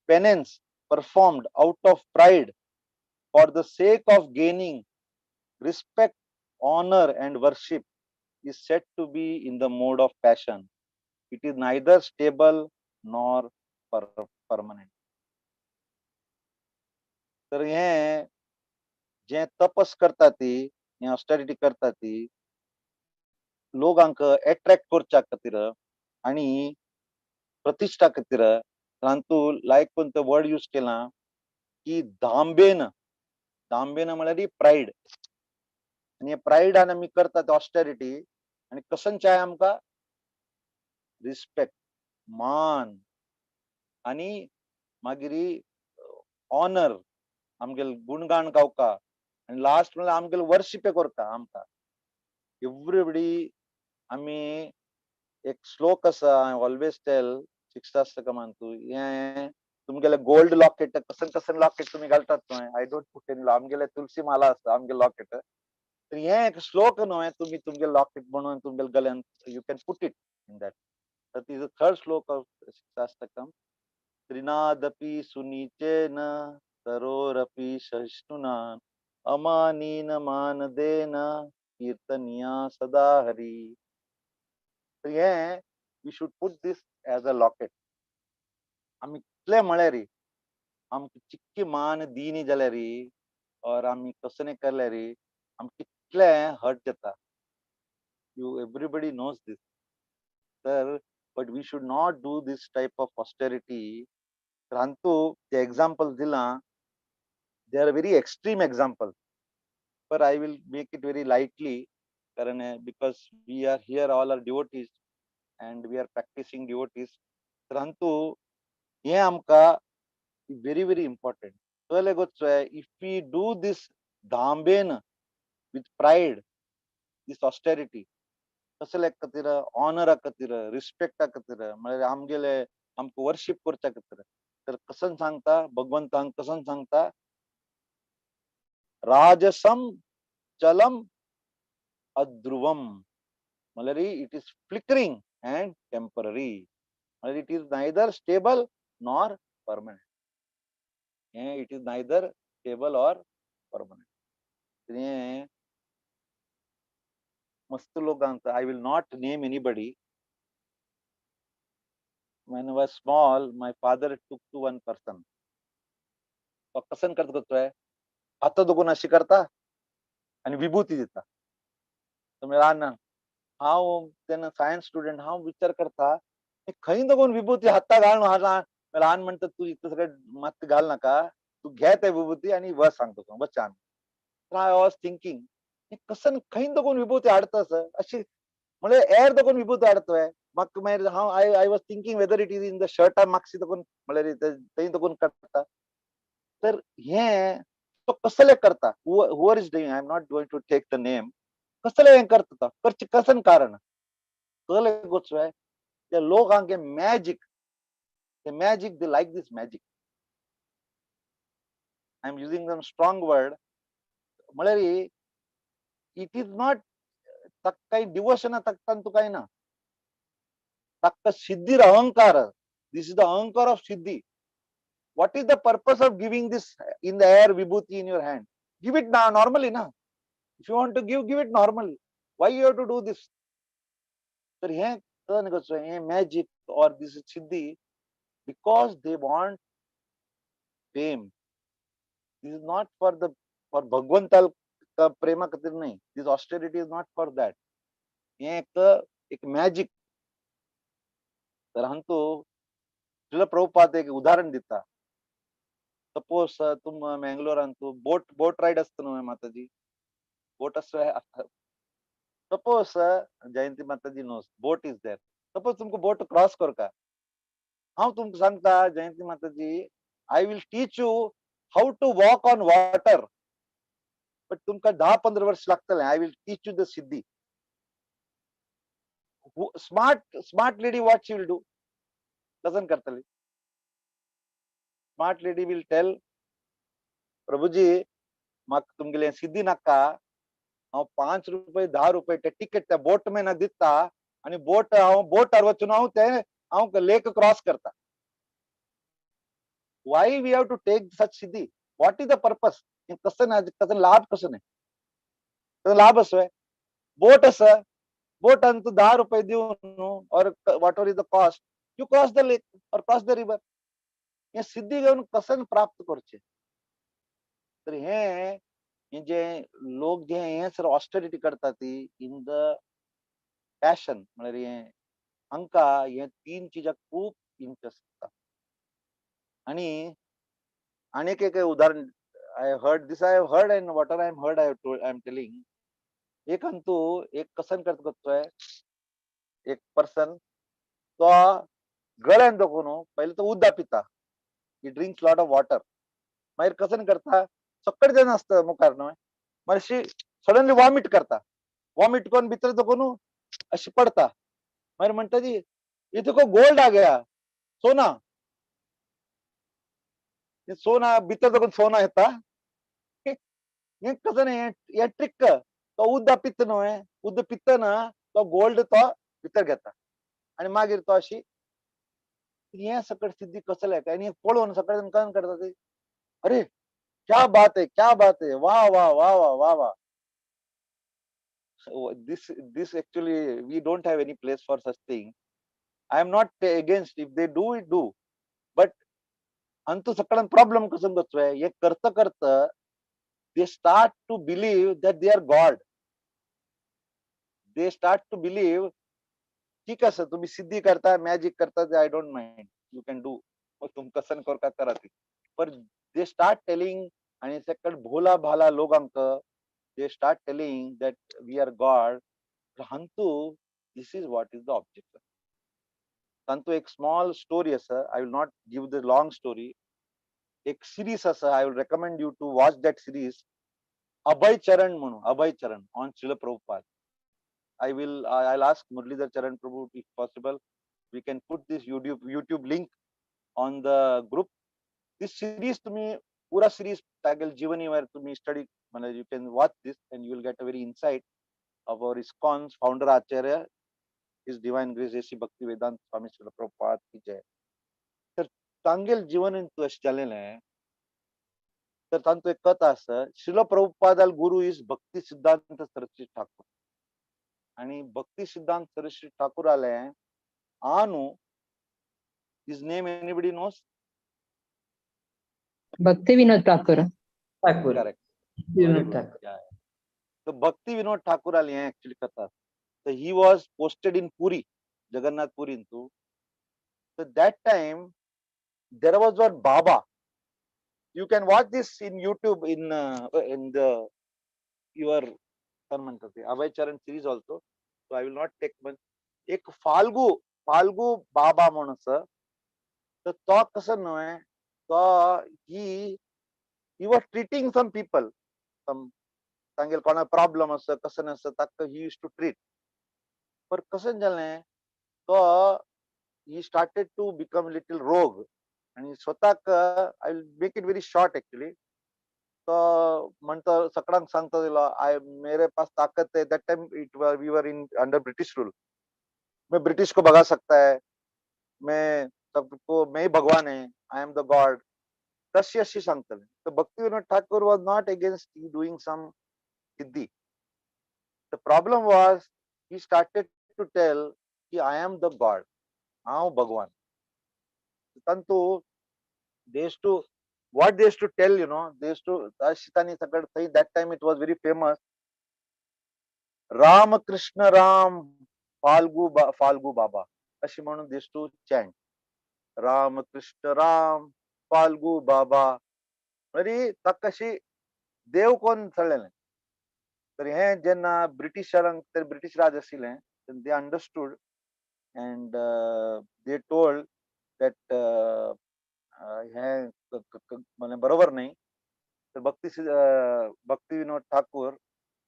Penance performed out of pride for the sake of gaining respect, honor and worship is said to be in the mode of passion. It is neither stable nor permanent. तर हे जे तपस करता ती, हे ऑस्टेरिटी करता ती लोकांक एट्रॅक्ट करच्या खातीर आणि प्रतिष्ठा खातीर. तांतू लायक कोण तो वर्ड यूज केला की दांबेन. दांबेन म्हळ्यार प्रायड. आनी प्रायडान आमी करता ते ऑस्टेरिटी आनी कसनचाय आमकां रिस्पेक्ट, मान आनी मागीर ऑनर, आमगेले गुणगान गावका आनी लास्ट म्हळ्यार आमगेले वर्शिप करता आमकां. एवरीबडी आमी एक श्लोक आसा, I always tell शिक्षाष्टकमान तूं हें तुमगेले गोल्ड लॉकेट कसन कसन लॉकेट तुमी घालतात न्हय, I don't put any, आमगेले तुलसी माला आसा आमगे लॉकेट. तर हें एक श्लोक न्हय, तुमी तुमगे लॉकेट म्हणून तुमगे गल्यान you can put it in that. तर is third shloka of Shikshashtakam. त्रिनादपि सुनीचेन तरोरपि सहिष्णुना अमानीन मानदेन कीर्तनिया सदा हरी. तर हें we should put this as a locket. आमी कितले म्हळ्यार आमकां चिक्की मान दिनी जाल्यार और आमी कसने केल्यार आमकां कितले हर्ट जाता. You everybody knows this. तर but we should not do this type of austerity. तर हांतू जे एग्जाम्पल दिलां they are very extreme example, per I will make it very lightly कारण because we are here all are devotees and we are practicing devotees. तर हांतू हें आमकां व्हेरी व्हेरी इम्पॉर्टंट कळ्ळें गो. If we do this दांबेन with pride, this austerity कसल्या खातीर, ऑनरा खातीर, रिस्पेक्टा खातीर, म्हळ्यार आमगेले आमकां वर्शीप करच्या खातीर, तर कसन सांगता भगवंतांक कसन सांगता राजसम चलम अध्रुवम, म्हळ्यार it is flickering. and temporary. It is neither stable nor permanent. It is neither stable or permanent. मस्त लोकांक, I will not name anybody. When I was small, my father took to one person. तो कसन करत करतोय, हात दोगून अशी करता आणि विभूती दिता. तर लहान हांव तेन्ना सायन्स स्टुडंट, हांव विचार करता खंय दोगून विभूती हाता घाल. लहान म्हणटा तू इतकं सगळं मात घाल नाका, तू घे ते विभूती आणि वस सांगतो वच. I was thinking कसन खंय दोगून विभूती हाडता अशी, म्हणजे एर दोगून विभूती हाडतोय. म्हाका मागीर हांव I was thinking whether it is in the शर्टा मागशी दोगून म्हणल्यार थंय दोगून काडटा. तर हे तो कसले करता, whoever is doing, I am not going to take the name. कसले हें करता, करचे कसन कारण कसले गोचवे ते लोकांक मॅजिक, ते magic, they like this magic. I am using some strong word. म्हळ्यार it is not ताका काही डिवोशन ताका तूं काय ना, ताका सिद्धीर अहंकार. This is the ahankar of siddhi. What is the purpose of giving this in the air vibhuti in your hand? Give it now normally na. If you want to give, give it normally. Why you have to do this? तर हे हे magic or this is siddhi because they want fame. This is not for the for भगवंताल प्रेमा खातीर न्हय. This austerity is not for that. हे एक मॅजिक. तर हांतू श्रील प्रभुपाद एक उदाहरण दिता. सपोज तुम मँगलोरान तू बोट बोट रायड असता न्हय माताजी, बोट आसता. Suppose Jayanti Mataji knows boat is there. Suppose तुमकां बोट क्रॉस करका, हांव तुमकां सांगता Jayanti Mataji, I will teach you how to walk on water. But तुमकां 10-15 वर्ष लागतलें. I will teach you the siddhi. Smart smart lady what she will do, कसन करतली? Smart lady will tell, Prabhuji म्हाका तुमगेलें सिद्धी नाका, हांव 5 रुपये 10 रुपये ते टिकेट त्या बोटमॅनाक दिता आनी बोट हांव बोटार वचून हांव ते हांव लेक क्रॉस करता. Why we have to take such siddhi? What is the purpose? कसं ना, कसं लाभ कसं नाही, कसं लाभ असो? बोट आसा, बोटान तूं 10 रुपये दिवन or whatever is the cost, you cross the lake or cross the river. हे सिद्धी घेवन कसन प्राप्त करचे? तर हे जे लोक जे हे सर ऑस्टेरिटी करता ती इन the passion, म्हळ्यार हे हांकां हे 3 चिजां खूब इंट्रस्ट आसता. आनी आनीक एक उदाहरण I heard this, I heard and what I am heard I I am telling. एक अंतू एक कसन करता करतोय एक पर्सन, तो गळ्यान दाखोवन पयले तो उदक पिता, he drinks lot of water. मागीर कसन करता, सगळे जाण आसता मुखार न्हय, मागीर अशी सडनली वॉमिट करता, वॉमिट करून भितर दाखोवन अशी पडता. मागीर म्हणटा ती ये तुका गोल्ड आ गया, सोना सोना भितर दाखोवन सोना येता. हें कसन हें ट्रिक. तो उदक पिता न्हय, उदक पितना तो गोल्ड तो भितर घेता आनी मागीर तो अशी हें सकट सिद्धी कसले आनी पळोवन सगळे जाण कन करता ते, अरे क्या बात है, क्या बात है, वाह वाह वाह वाह वाह वाह. This this actually we don't have any place for such thing. I am not against, if they do it do, but Antu सगळ्यान प्रॉब्लेम कसं करतोय, हे करता करता they start to believe that they are God. They start to believe, ठीक आसा तुम्ही सिद्धी करता, मॅजिक करता, I don't mind, you can do, तुम कसन करता करा ती. पर they start telling, आणि सकट भोला भाला लोकांक they start telling that we are God. हांतू this is what is the object. तांतू एक स्मॉल स्टोरी आसा, I will not give the long story. एक सिरीज आसा, I will recommend you to watch that series, Abhay Charan म्हणून, Abhay Charan on Srila Prabhupada. I will I'll ask Murlidhar Charan Prabhu if possible we can put this YouTube link on the group. This series तुम्ही पुरा series तागेल जीवनीवर तुम्ही study, म्हणजे you can watch this and you will get a very insight of our ISKCON's founder Acharya His Divine Grace A C Bhakti Vedanta Swami Srila Prabhupada की जय. तर तांगेल जीवन अशें जालेलें. तर तांचो एक कथा आसा. श्रील प्रभुपादाल गुरु is भक्ती सिद्धांत सरस्वती ठाकूर आणि भक्ती सिद्धांत सरस्वती ठाकूर आले आनु his name anybody knows? Bhakti Vinod Thakur. Thakur. Correct. Vinod Thakur. Yeah. So Bhakti Vinod Thakur आले हे actually कथा. So he was posted in Puri, Jagannath Puri into. So that time there was one Baba. You can watch this in YouTube in the your Abhay Charan series also. So I will not take much. एक फाल्गु फाल्गु बाबा म्हणून आसा. तर तो कसो न्हय, तो he was treating some people, some तांगेले कोणा प्रॉब्लम आसा कसं नासता ताका he use to treat. पर कशें जालें, तो he started to become little rogue आणि स्वताक, I will make it very short actually. तो म्हणता सगळ्यांक सांगता दिलो, आय मेरे पास ताकत है. That time it we were in under British rule. मैं ब्रिटिश को भगा सकता है, मैं सबको, मैं ही भगवान है, I am the God, तशी अशी सांगतले. तर Bhakti Vinod Thakur was not against doing some siddhi. The problem was he started to tell की I am the God, हांव भगवान. तांतू they used to, what they used to tell, you know, they used to, अशी तांणी सगळं थंय that time it was very famous. Ram Krishna Ram Phalgu Phalgu Baba अशी म्हणून they used to chant. Ram Krishna Ram Phalgu Baba. म्हणजे ताका अशी देव कोण चडलेलें. तर हें जेन्ना ब्रिटिशांक, तर ब्रिटीश राज आशिल्लें, they understood and they told that हें म्हणजे बरोबर न्ही. तर Bhakti Vinod Thakur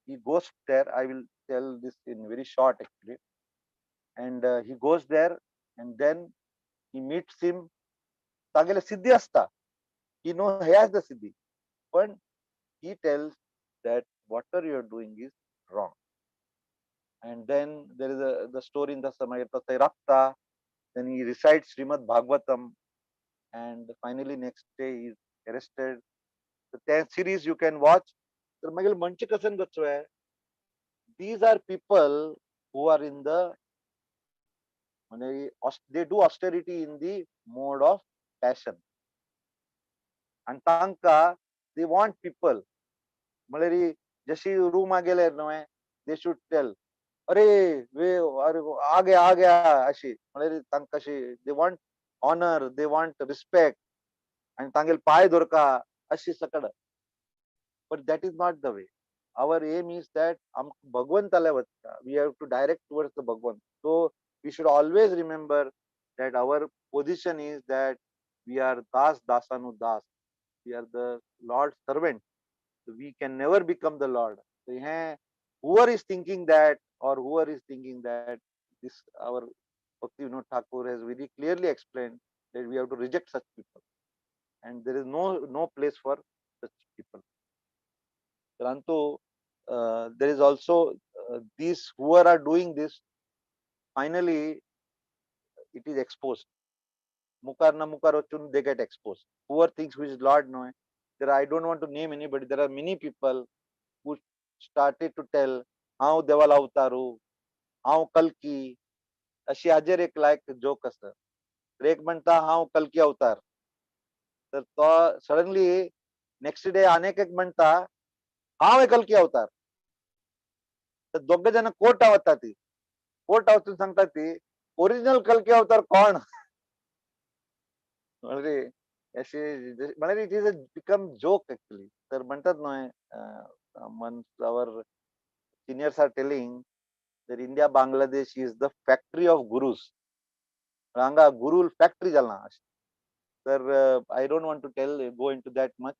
he goes there. I will tell this in very short actually. And he goes there and then he meets him. तागेले सिद्धी आसता, he know he has the siddhi, पण he tells that whatever you are doing is wrong. And then there is a the story in the मागीर तो थंय राबता. Then he recites Srimad Bhagavatam and finally next day he is arrested. So that series you can watch. तर मागीर म्हणचे कशें करचो, these are people who are in the, म्हणजे they do austerity in the mode of passion. आणि तांकां they want people, म्हळ्यार जशी रूमा गेले न्हय, they should tell अरे वे अरे आ गया आ गया अशी, म्हळ्यार तांकां अशी they want honour, they want respect आणि तांगेले पांय धरका अशी सगळं. But that is not the way. Our aim is that आमकां भगवंताले वचता, we have to direct towards the Bhagwant. So we should always remember that our position is that we are Das Dasanu Das, we are the Lord's servant. We can never become the Lord. So हें whoever is thinking that or whoever is thinking that, this our Bhakti Vinod Thakur has very clearly explained that we have to reject such people and there is no place for such people. Parantu there is also these who are doing this, finally it is exposed. मुखार ना मुखार वचून they get exposed. Whoever thinks who is Lord न्हय, there I don't want to name anybody, there are many people who started to tell हांव देवाला अवतारू, हांव कल्की, अशी हाजेर एक लायक जोक आसा. तर एक म्हणटा हांव कल्की अवतार, तर तो सडनली नेक्स्ट डे आनेक एक म्हणटा हांव कल्की अवतार. तर दोग जाण कोर्टा वता, ती कोर्टा वचून सांगता ती ओरिजिनल कल्की अवतार कोण. म्हणजे अशी म्हळ्यार it is a become joke actually. तर म्हणतात न्हय, our seniors are telling that India Bangladesh is the factory of gurus. हांगा गुरु फॅक्टरी जाला. तर I don't want to tell go into that much.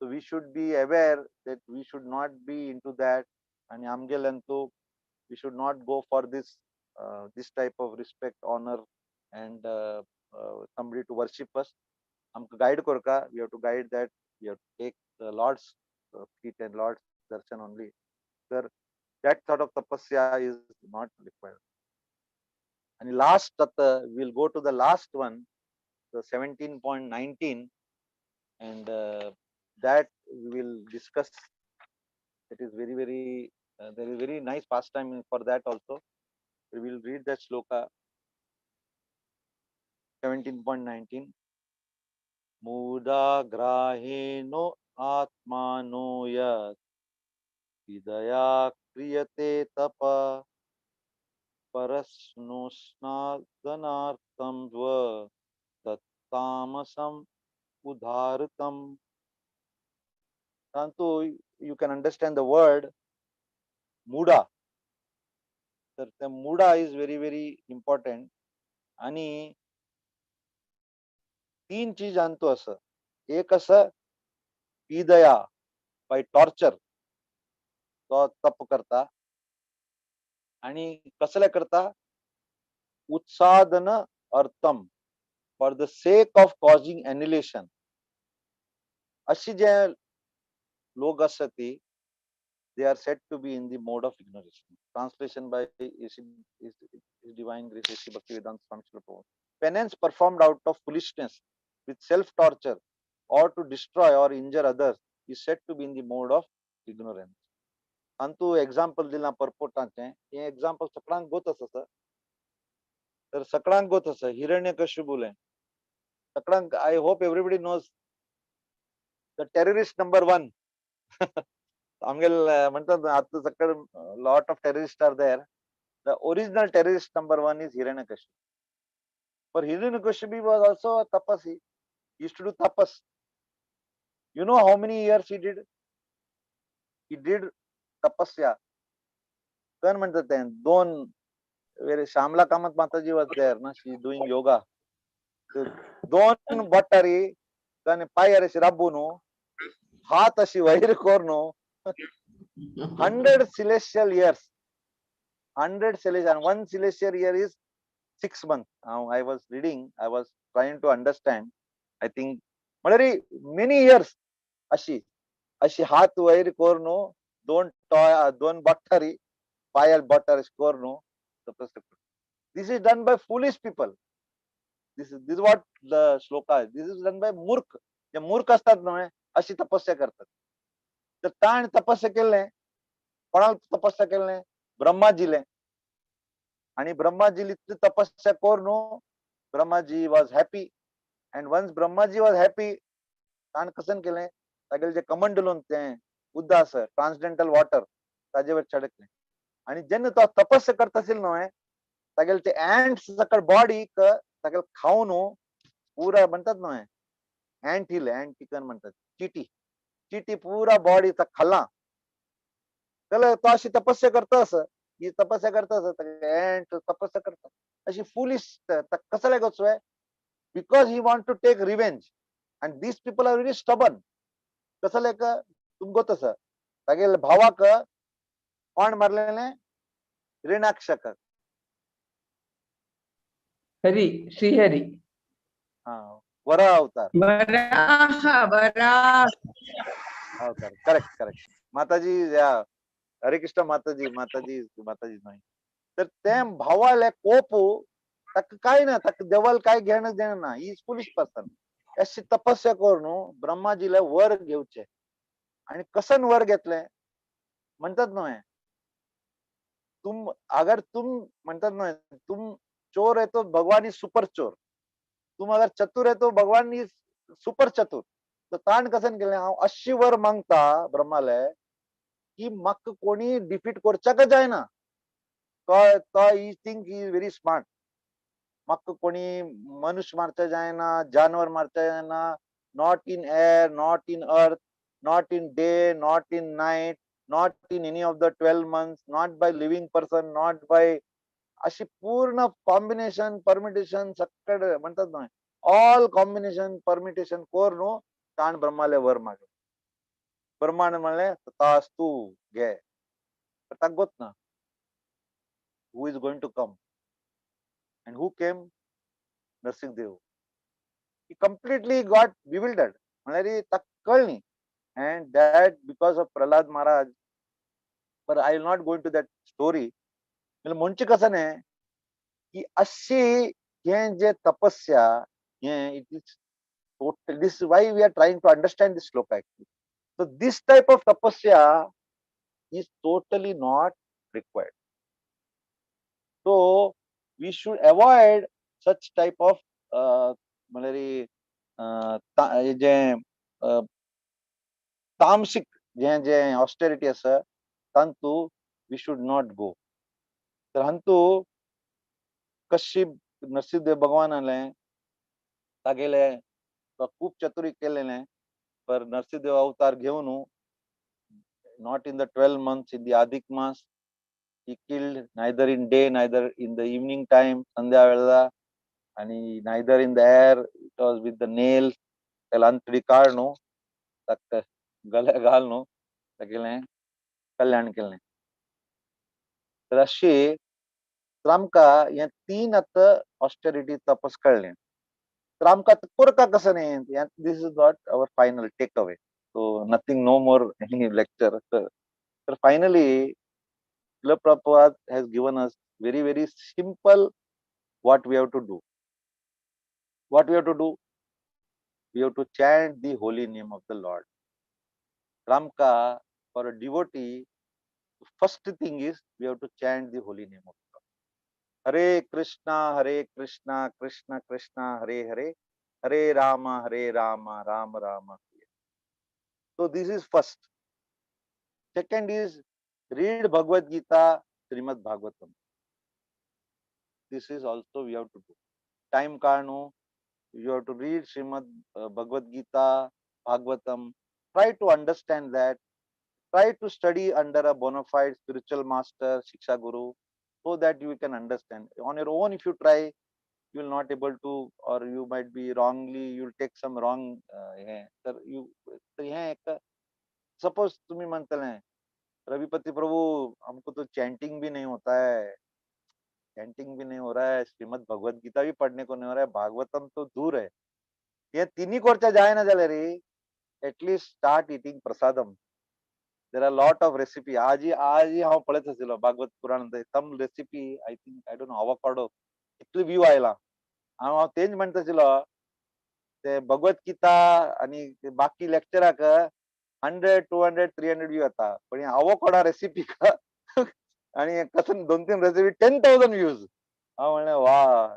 So we should be aware that we should not be into that. आणि आमगेल्यान तो we should not go for this this type of respect, honour and somebody to worship us. आमकां गायड करका, we have to guide that, we have to take the Lord's feet and Lord's darshan only. तर that sort of tapasya is not required. आणि लास्ट आता will go to the last one, the 17.19, and that we will discuss. It is very very there is very nice pastime for that also. We will read that shloka 17.19. मूढाग्राहेणो आत्मानो यत् हृदया क्रियते तप परस्नोष्णादनार्थं द्व तत्तामसम् उदाहृतम्. Tantu, you can understand the word मुडा. तर त्या मुडा is very very important. आणि तीन चीज आणतो असं. एक असं पीदया, बाय टॉर्चर तो तप करता. आणि कसल्या करता? उत्सादन अर्थम, for the sake of causing annihilation. अशी जे लोक असतात ती they are said to be in the mode of ignorance. Translation by His Divine Grace A.C. Bhaktivedanta Swami Srila Prabhupada. Penance performed out of foolishness with self-torture or to destroy or injure others is said to be in the mode of ignorance. Antu example दिला परपोटाचें. हें एक्झाम्पल सगळ्यांक गोत आसा. तर सगळ्यांक गोत आसा हिरण्यकश्यपूलें. सगळ्यांक, I hope everybody knows the terrorist number one. आमगेल म्हणतात आता सगळं lot of terrorist are there. The original terrorist number one is Hiranyakashipu. But Hiranyakashipu was also a tapasi. He used to do tapas. You know how many years he did? He did tapasya. कोण म्हणतात ते दोन वेरे श्यामला कामत माताजी was there ना, she doing yoga. दोन बोटारी ताणे पायर अशी राबून हात अशी वयर करून 100 celestial years, 100 celestial, and one celestial year is 6 months. Now I was reading, I was trying to understand. I think म्हळ्यार many years अशी अशी हात वयर करून दोन टॉय दोन बोटारी पायल बोटार अशी करून तपस्या. This is done by foolish people. This what the shloka is. This is done by मूर्ख. जे मूर्ख असतात न्हय अशी तपस्या करतात. तर ताण तपस्या केले, कोणाला तपस्या केले? ब्रह्माजीले. आणि ब्रह्माजीली तपस्या करून Brahmaji was happy. And once Brahmaji was happy, ताण कसन केले? तागेले जे कमंडलून ते उदक आसा ट्रान्सडेंटल वॉटर ताजेवर चडकले. आणि जेन्ना तो तपस्या करता असेल न्हय तागेले ते अँट्स सकळ बॉडीक तागेले खावन पुरा म्हणतात न्हय अँट हिल, अँट चिकन म्हणतात, चिटी चिटी पुरा बॉडी खाल्ला. जाल्यार तो अशी तपस्या करता असं, ही तपस्या करता असं अँट तपस्या करता अशी फुलिश. कसं लागत? Because he want to take revenge and these people are very stubborn. कसं लेक तुमको तसं तागेले भावाक कोण मारलेले? हिरण्याक्षक. हरी, श्रीहरी. हा, वराह अवतार. वराह, वराह अवतार. Correct correct Mataji. या हरे कृष्ण माताजी. माताजी माताजी नाही तर ते भावाले कोप ताका काय ना, ताका देवाल काय घेणं देणं ना. He is foolish person. अशी तपस्या करून ब्रह्माजीला वर घेवचे. आणि कसन वर घेतले म्हणतात न्हय तुम अगर तुम म्हणतात न्हय तुम चोर है तो भगवान is super चोर, तुम अगर चतुर है तो भगवान is super चतुर. तर ताण कसन केलें? हांव अशी वर मागता ब्रह्माले की म्हाका कोणी डिफीट करच्याक जायना. तो तो he think he is very smart. म्हाका कोणी मनुष्य मारच्या जायना, जानवर मारच्या जायना, not in air, not in earth, not in day, not in night, not in any of the 12 months, not by living person, not by अशी पूर्ण कॉम्बिनेशन परमिटेशन सगळे म्हणतात ना ऑल कॉम्बिनेशन परमिटेशन करून ताण ब्रह्माले वर मागले. ब्रह्माने म्हणले तथास्तु घे. ताका गोत ना who is going to come. And who came? Narsingh Dev. He completely got bewildered. म्हळ्यार ताका कळ्ळी. And that because of Prahlad Maharaj. But I will not go into that story. म्हणजे कसं नाही की अशी हें जे तपस्या हें it is total, this is why we are trying to understand this shloka actually. So this type of tapasya is totally not required. So we should avoid such type of म्हणल्यार जे तामसिक जे जे ऑस्टेरिटी आसा तांतू we should not go. तर हांतू कशी नरसिंहदेव भगवानाले तागेले खूब चतुरी केलेले पर नरसिंहदेव अवतार घेवन not in the 12 months in the Adhik Mas he killed, neither in day neither in the evening time संध्या वेळा, आणि neither in the air, it was with the nail. त्याला अंतडी काढणू ताका गल्या घालणू तागेलें कल्याण केलें. तर अशी तर आमकां हें तीन आतां ऑस्टेरिटी तपस कळ्ळें. तर आमकां आतां करता कसं न्ही, this is not our final take away, so nothing, no more any lecture. तर finally Srila Prabhupada has given us very very simple what we have to do. What we have to do? We have to chant the holy name of the Lord. Ramka, for a devotee, first thing is we have to chant the holy name of God. Hare Krishna, Hare Krishna, Krishna Krishna, Hare Hare, Hare Rama, Hare Rama, Rama Rama. So this is first. Second is read Bhagavad Gita, Srimad Bhagavatam. This is also we have to do. Time karnu, you have to read Srimad Bhagavad Gita, Bhagavatam. Try to understand that. Try to study under a bona fide spiritual master, Shiksha Guru, so that you can understand. On your own, if you try, you will not able to, or you might be wrongly, you will take some wrong. तर you, तर हे एक suppose तुम्ही म्हणतले रविपति प्रभु हमको तो चैंटिंग भी नहीं होता है, चैंटिंग भी नहीं हो रहा है, श्रीमद् भगवद गीता भी पढ़ने को नहीं हो रहा है, भागवतम तो दूर है, ये तिन्ही कोरच्या जायना जाल्यार रे at least start eating prasadam. There are lot of recipe. आजही आजही हांव पळयत आशिल्लो भागवत पुराण, some recipe I think I don't know avocado इतलो व्यू आयला. हांव हांव तेंच म्हणटा आशिल्लो ते भगवत गीता आनी बाकी लेक्चराक 100 200 300 व्यू येता, पण आवोकाडो रेसिपीक आनी कसन दोन तीन रेसिपी 10,000 व्यूज. हांव म्हणलें वा,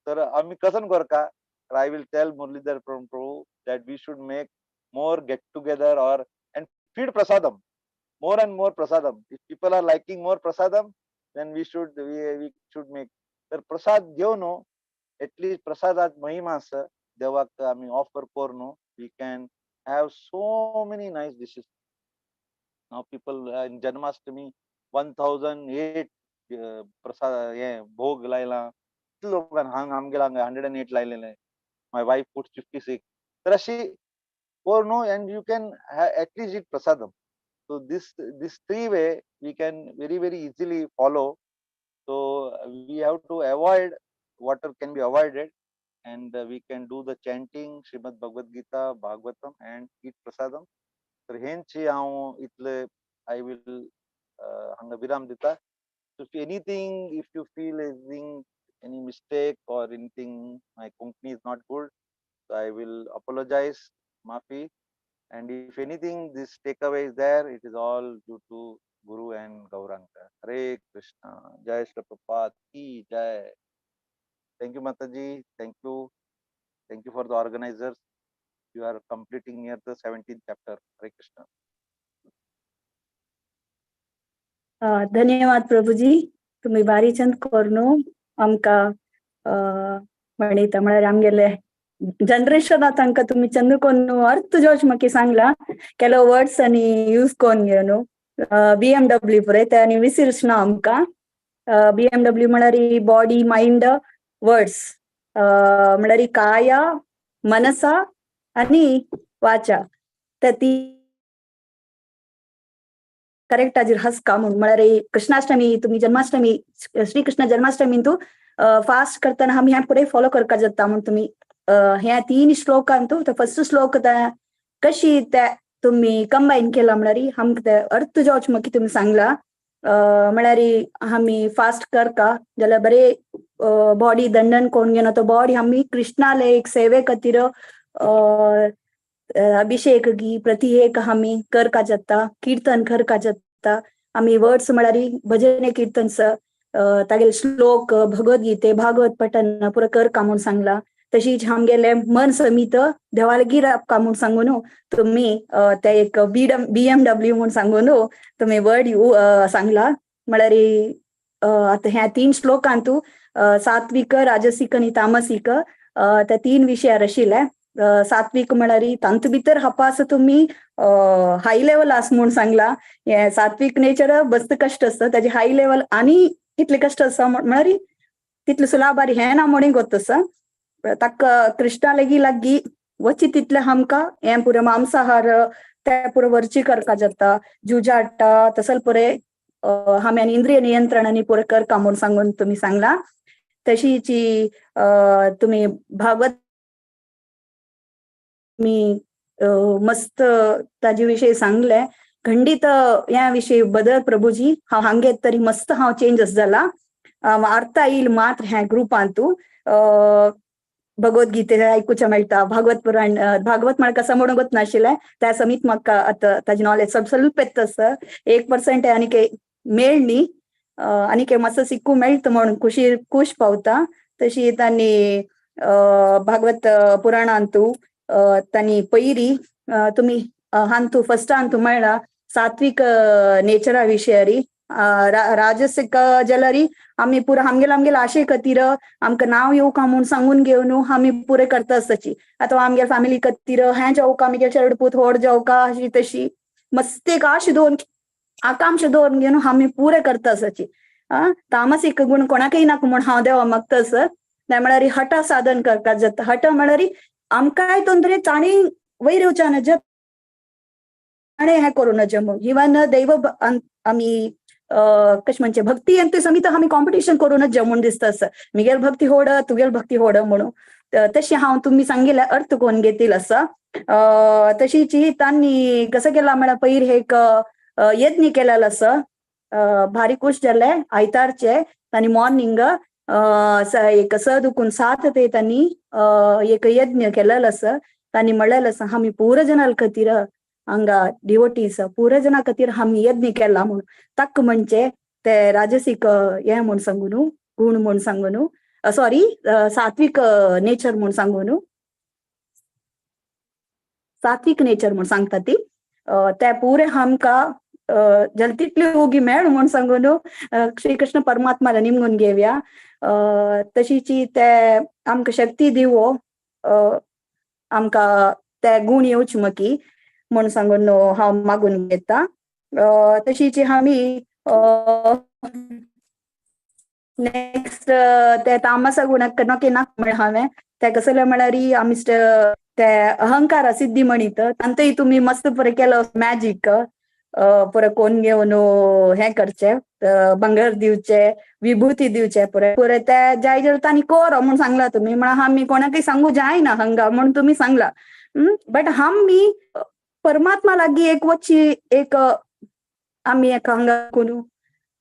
तर आमी कसन करका. I will tell Muralidhar Prabhu that we should make more get together or and feed prasadam, more and more prasadam. If people are liking more prasadam, then we should we should make. तर प्रसाद घेवन एटलिस्ट प्रसादात महिमा आसा, देवाक आमी ऑफर करून we can have so many nice dishes. Now people in Janmashtami 1008 prasad हे भोग लायला कितले लोकांक, हांगा आमगेल्या हांगा 108 लायलेले, my wife put 56. तर अशी करून and you can at least eat prasadam. So this three way we can very very easily follow. So we have to avoid water can be avoided, and we can do the chanting Srimad Bhagavad Gita, Bhagavatam and eat prasadam. तर हेंच हांव इतले I will हांगा विराम दिता. So if anything, if you feel anything, any mistake or anything, my Konkani is not good, so I will apologize, maafi. And if anything, this takeaway is there, it is all due to Guru and Gauranga. Hare Krishna. Jai Shri Prabhupada ki jai. Thank you, Mataji. Thank you. Thank you for the organizers. You are completing near the 17th chapter. Hare Krishna. धन्यवाद प्रभुजी, तुम्ही बारीचंद करून आमकां म्हणीता, म्हळ्यार आमगेले जनरेशन तांकां तुमी चंद करून अर्थ जोश म्हाका सांगला, केलो वर्ड्स आनी यूज करून घेवन BMW पळय ते आनी विसरच ना आमकां. BMW म्हळ्यार बॉडी मायंड वर्ड्स, म्हळ्यार काया मनसा आनी वाचा, ते ती करेक्ट हाजेर हसका म्हूण. म्हळ्यार कृष्णाष्टमी तुमी जन्माष्टमी, श्रीकृष्ण जन्माष्टमी तूं फास्ट करतना आमी हें पुराय फॉलो करपाक जाता म्हूण तुमी ह्या तीन श्लोकांतू फर्स्ट श्लोक कशी ते तुमी कंबायन केला म्हळ्यार आमकां ते अर्थ जावचे म्हाका तुमी सांगला. म्हळ्यार आमी फास्ट करका जाल्यार बरे बॉडी दंडन कोण घेवन तो बॉडी आमी कृष्णाले एक सेवे खातीर अभिषेक गी प्रति एक आमी करका जाता, किर्तन करका जाता. आमी वर्ड्स म्हळ्यार भजने किर्तन तागेले श्लोक भगवद्गीते भागवत पठन पुरो करका म्हूण सांगला. तशीच आमगेले मन समीत देवालगी राबका म्हूण सांगून तुमी ते एक BMW म्हूण सांगून तुमी वर्ड सांगला. म्हळ्यार आतां ह्या 3 श्लोकांतू सात्विक, राजसीक आनी तामसीक त्या 3 विशयार आशिल्ले. सात्विक म्हळ्यार तांतू भितर हापास तुमी हाय लेवल आस म्हूण सांगला. हे सात्विक नेचर बस्त कश्ट आसता, ताजे हाय लेवल आनी कितले कश्ट आसा म्हळ्यार तितले सुलाभारी हें ना म्हणून गोत आसा. ताका कृष्णा लेगी लागीं वची तितले आमकां हें पुरो मांसाहार ते पुरो वरची करपा जाता, जुजाटा तसल पुरे आमी आनी इंद्रिय नियंत्रण आनी पुरो करका म्हूण सांगून तुमी सांगला. तशीची तुमी भागवत मी मस्त ताजे विशयी सांगले. खंडीत ह्या विशयी बदल प्रभुजी हांव हांगेत तरी मस्त हांव चेंजस जाला. अर्थ येईल मात्र ह्या ग्रुपांतू भगवद्गीते आयकुचें मेळटा, भागवत पुराण भागवत म्हाका कसो म्हणूंक नाशिल्लें त्या समीत म्हाका आतां ताजी नॉलेज स्वल्प येता आसा, 1% आनीक मेळ्ळी आनीक मातसो शिकूं मेळटा म्हणून खुशी खूश पावता. तशी तांणी भागवत पुराणांतू तांणी पयरी तुमी हांतू फर्स्ट हांतू मेळ्ळा सात्विक नेचरा विशयारी. राजसीक जाल्यार आमी पुरो आमगेले आमगेले आशे खातीर आमकां नांव येवका म्हूण सांगून घेवन आमी पुरे करता आसताची. आतां आमगेले फॅमिली खातीर हें जावका आमगेले चेडपूत व्हड जावका अशी तशी मस्त एक आश दवरून आकांक्षा दवरून घेवन आमी पुरे करता आसताची. तामसीक गुण कोणाकय नाका म्हूण हांव देवा मागता आसत. म्हळ्यार हटा साधन करपाक जाता. हट म्हळ्यार आमकांय तंत्रे तांणी वयर येवच्या नज ताणें हें करूं नज म्हूण. इवन दैव आमी कशें म्हणचें भक्ती आनी ते समीत आमी कॉम्पिटिशन करूं नज म्हूण दिसता आसा. मिगेल भक्ती होड तुगेल भक्ती होड म्हणून तशें हांव तुमी सांगिल्लें अर्थ कोण घेतील आसा. तशीच तांणी कसं केलां म्हळ्यार पयर एक यज्ञ केलेलो आसा. भारी खूश जालें आयतारचे तांणी मॉर्निंग एक स दुखून 7 ते तांणी एक यज्ञ केलेलो आसा. तांणी म्हणलेलें आसा आमी पुरो जनां खातीर हांगा डिवोटीज पुरो जनां खातीर आमी यज्ञ केला म्हणून. ताक म्हणजे ते राजसीक हें म्हूण सांगू न्हू, गुण म्हूण सांगू न्हू, सॉरी सात्विक नेचर म्हूण सांगू न्हू, सात्विक नेचर म्हूण सांगता ती. ते पुरे आमकां जलतीतली ओगी मेळ म्हूण सांगू न्हू श्रीकृष्ण परमात्माला निमगून घेवया. तशीची ते आमकां शक्ती दिवो आमकां ते गुण येवचे मकी म्हूण सांगून हांव मागून घेता. तशीची आमी नेक्स्ट ते तामसा गुणाक नके नाक म्हळ्यार हांवें ते कसले म्हळ्यार आमी ते अहंकार सिद्धी म्हणीत तांतूय तुमी मस्त बरें केलो मॅजीक पुरो कोण घेवन हें करचें भांगर दिवचें विभुती दिवचें पुरे पुरे ते जाय जाल्यार तांणी कर म्हूण सांगला तुमी. म्हळ्यार आमी कोणाकय सांगू जायना हांगा म्हूण तुमी सांगला. बट आमी परमात्मा लागीं एक वच्ची एक आमी एक हांगा करूं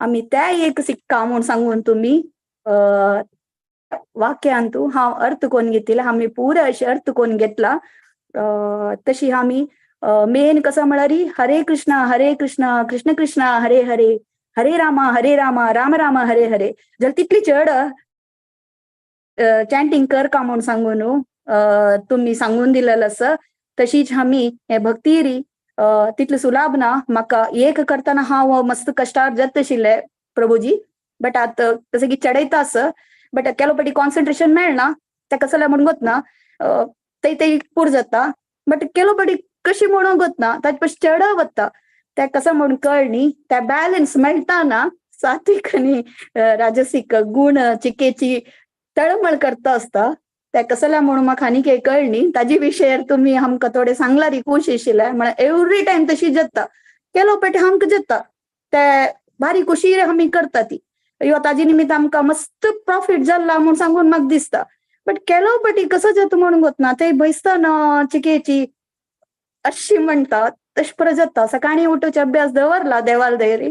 आमी ते एक सिक्का म्हूण सांगून तुमी वाक्यांतू हांव अर्थ कोण घेतिला आमी पुरे अशें अर्थ कोण घेतला. तशी आमी मेन कसं म्हळ्यार हरे कृष्णा हरे कृष्णा कृष्ण कृष्णा हरे हरे हरे रामा हरे रामा राम राम हरे हरे जर तितली चड चॅन्टिंग करका म्हूण सांगून तुमी सांगून दिलेलं आसा. तशीच आमी हे भक्तीरी तितले सुलाभ ना म्हाका एक करतना हांव मस्त कश्टार जाता आशिल्लें प्रभुजी. बट आतां जसं की चडयता आसा बट केलो पटी कॉन्सन्ट्रेशन मेळना तें कसलें म्हणून गोतना ते ते पूर जाता. बट केलो पटी कशी म्हणून गोतना ताचे पशी चड वता ते कसं म्हणून कळ न्ही ते बॅलन्स मेळटा ना. सात्विक आनी राजसीक गुण चिकेची तळमळ करता आसता ते कसल्या म्हणून म्हाका आनी काय कळ न्ही. ताजे विशयार तुमी आमकां थोडें सांगल्यार खूश आशिल्लें. म्हळ्यार एवरी टायम तशी जाता केलो पेटी आमकां जाता ते भारी खुशीर आमी करता ती यो ताजे निमित्त आमकां मस्त प्रॉफीट जाला म्हूण सांगून म्हाका दिसता. बट केलो पटी कसो जाता म्हणून गोतना ते बैसतना चिकेची अशी म्हणटा तशें परत जाता. सकाळीं उठोवचे अभ्यास दवरला देवाल धैर्य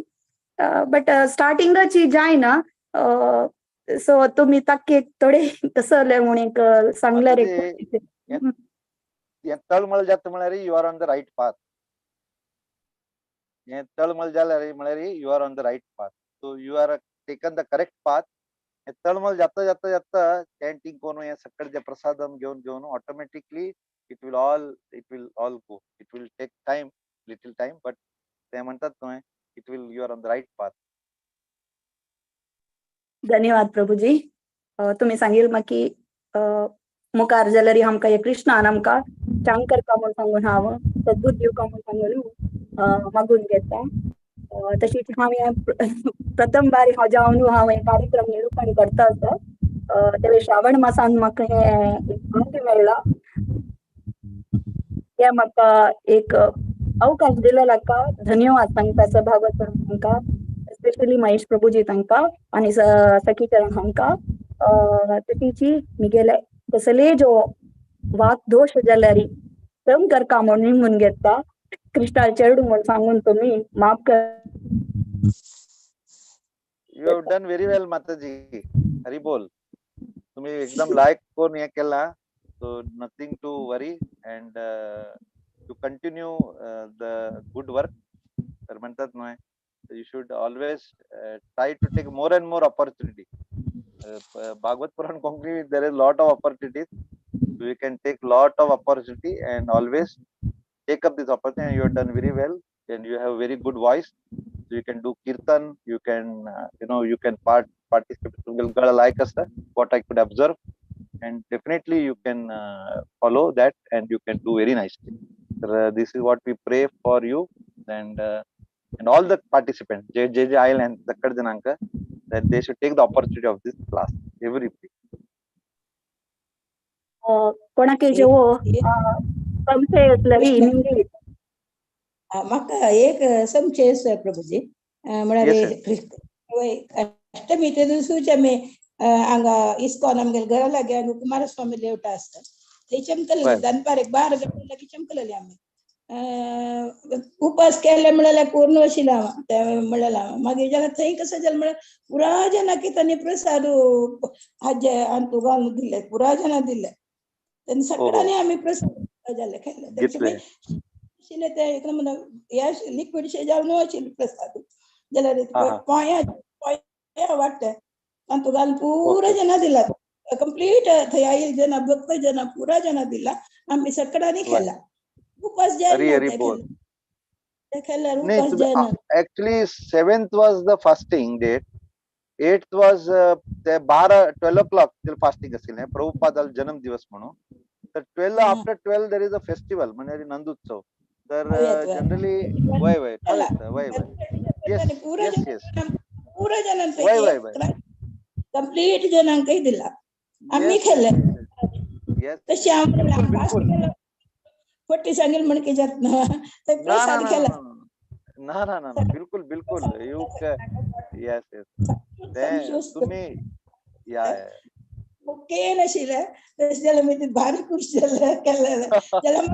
बट स्टार्टिंगाची जायना. सो तुमी ताके थोडे कसं जालें म्हूण एक सांगल्यार एक. हें तळमळ जाता म्हळ्यार you are on the right path. हें तळमळ जाल्यार म्हळ्यार you are on the right path. So you are taken the correct path. हें तळमळ जाता जाता जाता चॅन्टिंग करून हें सगळें जें प्रसादम घेवन घेवन automatically it will all go. It will take time, little time, but ते म्हणतात न्हय, it will you are on the right path. धन्यवाद प्रभुजी. तुमी सांगील म्हाका मुखार जाल्यार आमकां हे कृष्णान आमकां चांग करपा म्हूण सांगून हांव सद्बुद्ध दिवका म्हूण सांगून मागून घेता. तशीच हांव हें प्रथम बार हांव जावन हांव हे कार्यक्रम निरूपण करता आसा. ते श्रावण मासान म्हाका हें भाग्य मेळ्ळां. हे म्हाका एक अवकाश दिलो ताका धन्यवाद सांगता सभागत तांकां, स्पेशली महेश प्रभुजी तांकां आनी सखीचरण हांकां. तशीची मिगेले कसले जो वाक दोश जाल्यार क्षम करका म्हूण निमून घेता. कृष्णा चेडू म्हूण सांगून तुमी माफ कर. You have done very well Mataji. Hari बोल. तुम्ही एकदम लायक करून हे केला. So nothing to worry and to continue the good work. तर म्हणतात न्हय, you should always try to take more and more opportunity. Bhagwat Puran Konkani, there is lot of opportunities. You can take lot of opportunity and always take up this opportunity. And you have done very well and you have very good voice. So you can do kirtan, you can you can participate. Like us, what I could observe, and definitely you can follow that and you can do very nicely. This is what we pray for you and all the participants, J J J Island, the that they should take the opportunity of this class every week. कोणाके जेवो संशय असल्यार म्हाका एक संशय आसा प्रभुजी. म्हळ्यार अष्टमी ते दिवसूच आमी हांगा इस्कॉन आमगेले घरा लागीं हांगा कुमारस्वामी लेवटा आसता, थंय चमकलेली दनपार एक 12 गंटे लागीं चमकलेली आमी. उपास केले म्हळ्यार कोरून वशिल्लो हांव म्हणलें. मागीर जाल्यार थंय कसं जालें म्हळ्यार पुरा जनां तांणी प्रसाद हाजे अंतू घालून दिले, पुरा जनां दिले. तेन्ना सगळ्यांनी आमी प्रसाद जाले खाल्ले. आशिल्ले ते एकदम हे लिक्विड शे जावन आशिल्ले प्रसाद. जाल्यार पोंया पोंया वाडटे अंतू घालून पुरा जनां दिला कंप्लीट. थंय आयिल्ले जना भक्त जना पुरा जनां दिला, आमी सगळ्यांनी खाला. उपास जायना. Actually 7th was the fasting date, 8th was ते 12 o'clock fasting आशिल्लें प्रभुपादाल जन्म दिवस म्हणून. तर 12 after 12 there is a festival म्हणजे नंदोत्सव. तर जनरली वय वय वय वय येस येस पुरा जनांक वय वय कंप्लीट जनांकय दिला आमी खाल्ले. तशें हांव फटी सांगेल म्हण की जात ना प्रसाद केला. ना ना ना बिलकुल बिलकुल you yes yes तुम्ही या ओके नाशिल्लें. तशें जाल्यार मागीर भारी खूश जालें केलें जाल्यार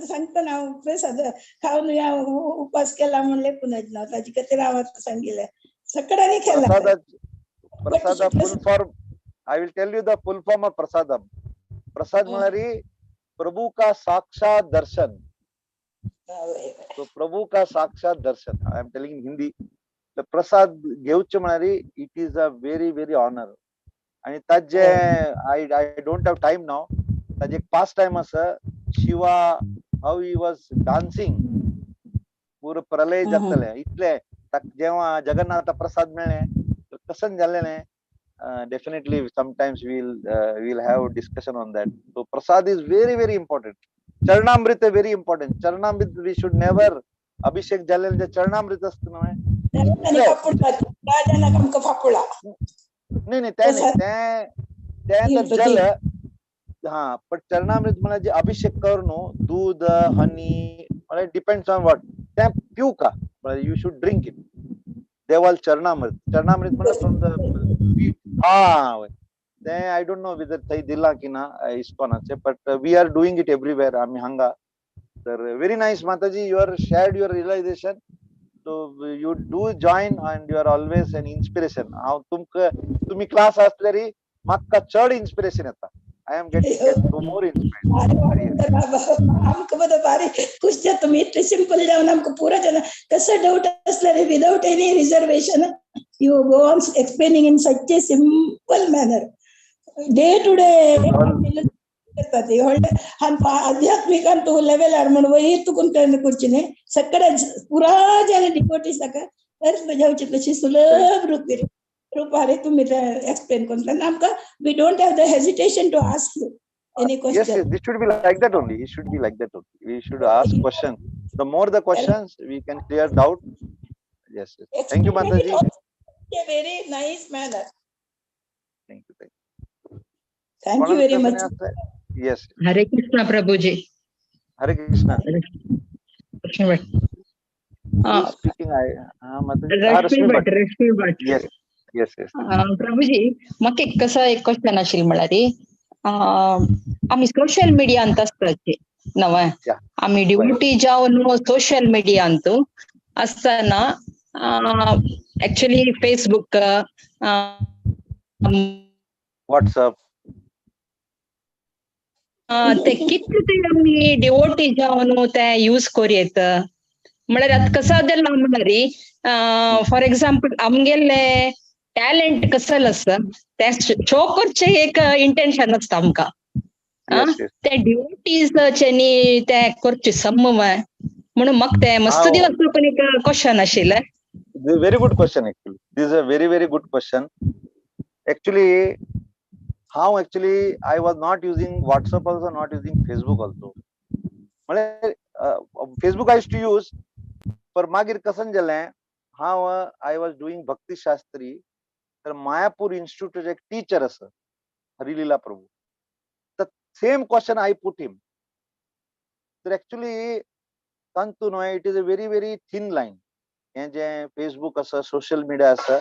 सांगता ना हांव प्रसाद खावन हांव उपास केला म्हण लेखून ना ताजे खातीर हांव आतां सांगिल्लें सगळ्यांनी केला. प्रसाद full form I will tell you the full form of prasadam. Prasad म्हळ्यार प्रभु का साक्षात दर्शन. तो प्रभु का साक्षात दर्शन, I am telling in Hindi. तर प्रसाद घेवचे म्हळ्यार it is a very very honour. आणि ताजे I I don't have time now. ताजे एक पास टायम आसा, Shiva how he was dancing पुरो प्रलय जातले इतले जेव्हा जगन्नाथ प्रसाद मेळ्ळे तर कसन जालें. Definitely sometimes we'll have discussion on that. So prasad is very very important. Charanamrit is very important. Charanamrit we should never abhishek jalele je charanamrit astu na नाही नाही ते नाही ते तर जल. हा पण चरणामृत म्हळ्यार जे अभिषेक कर न्हू दूध हनी म्हळ्यार डिपेंड्स ऑन what ते पिवू का म्हळ्यार you should drink it. देवाल चरणामृत, चरणामृत म्हळ्यार फ्रॉम the हा ते I don't know whether थंय दिला की ना इस्कॉनाचे, but we are doing it everywhere आमी हांगा. तर very nice Mataji, you are shared your realisation. So you do join and you are always an inspiration. हांव तुमकां तुमी क्लास आसल्यारी म्हाका चड इन्स्पिरेशन येता. I am getting more inspiration. आमकां बरो भारी खुश जाता तुमी इतले सिंपल जावन आमकां पुरो जाना कसो डाउट आसल्यार without any reservation you go on explaining in such a simple manner. Day to day करतात आध्यात्मिक तूं लेवलार म्हण वयर तुकून करची न्ही सगळे पुरा जाले डिवोटीज ताका अर्थ जावची तशी सुलभ रुपारे तुम्ही एक्सप्लेन करून आमकां we don't have the hesitation to ask you any Yes, question. Yes, this should be like that only. It should be like that only. We should ask questions. The more the questions, we can clear doubt. Yes. Thank you, Mataji. A very nice manner. Thank you. Thank you. Thank you very much. Yes. Hare Krishna Prabhuji. Hare Krishna. Krishna Bhatt. Who is speaking? I, Mataji. Ah, Rashmi Bhat, Rashmi Bhat. Yes. Prabhuji, म्हाका एक कसो एक क्वेश्चन आशिल्लें म्हळ्यार आमी सोशल मिडियांत आसताची नवे आमी ड्युटी जावन सोशल मिडियांत आसतना एक्चुअली फेसबुक WhatsApp. ते कितले ते आमी डिवोटी जावन ते यूज करूं येत म्हळ्यार आतां कसो जालां म्हळ्यार फॉर एक्झाम्पल आमगेले टॅलेंट कसल आसा ते शो करचें एक इंटेन्शन आसता आमकां. Yes. ते डिवोटीज न्ही ते करचे सम म्हणून म्हाका ते मस्त दिवस पण एक क्वेश्चन आशिल्लें. Very good question, actually. This is a very, very good question. Actually, how actually I was not using WhatsApp also, not using Facebook also. म्हळ्यार Facebook I used to use, पर मागीर कसन जालें हांव I was doing भक्ती शास्त्री तर मायापूर इन्स्टिट्यूट एक टीचर आसा हरिलीला प्रभू. तर same question I put him. तर एक्चुअली तांतू न्हय it is a very very thin line. हें जें फेसबूक आसा, सोशल मिडिया आसा,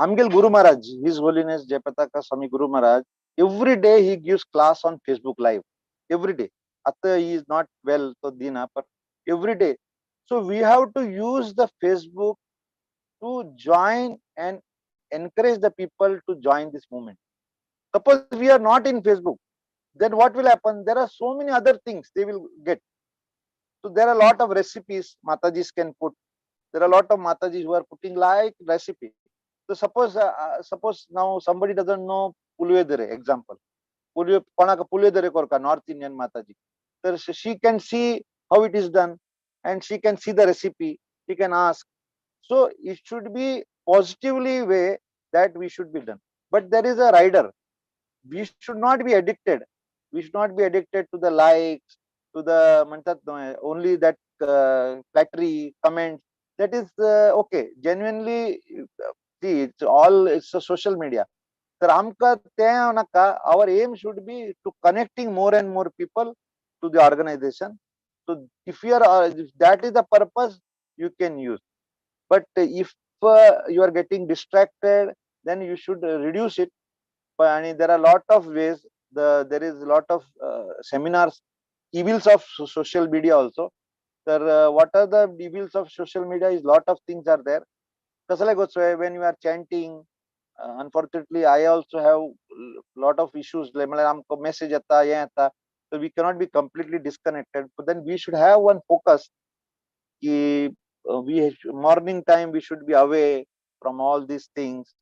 आमगेल Guru Maharaj, His Holiness Jayapataka Swami Guru Maharaj, every day he gives class on Facebook Live. Every day. आतां he is not well तो दिना, पर every day. So we have to use the Facebook to join and encourage the people to join this movement. Suppose we are not in Facebook, then what will happen? There are so many other things they will get. So there are a lot of recipes Matajis can put. There are a lot of Matajis who are putting like recipe. So suppose now somebody doesn't know puliyodare, example. Puliyo, कोणाक puliyodare करका, North Indian Mataji. So she can see how it is done and she can see the recipe. She can ask. So it should be positively way that we should be done. But there is a rider. We should not be addicted. We should not be addicted to the likes, to the म्हणतात only that flattery, comments. That is okay. Genuinely, see, it's all, it's a social media. तर आमकां तें नाका. Our aim should be to connecting more and more people to the organization. So if you are, if that is the purpose, you can use. But if you are getting distracted, then you should reduce it. And there are a lot of ways. There is a lot of seminars, evils of social media also. There, what are the evils of social media? Is lot of things are there. कसले गोष्ट when you are chanting, unfortunately I also have lot of issues. म्हळ्यार आमकां message येता, हें येता, so we cannot be completely disconnected. But then we should have one focus की we morning time we should be away from all these things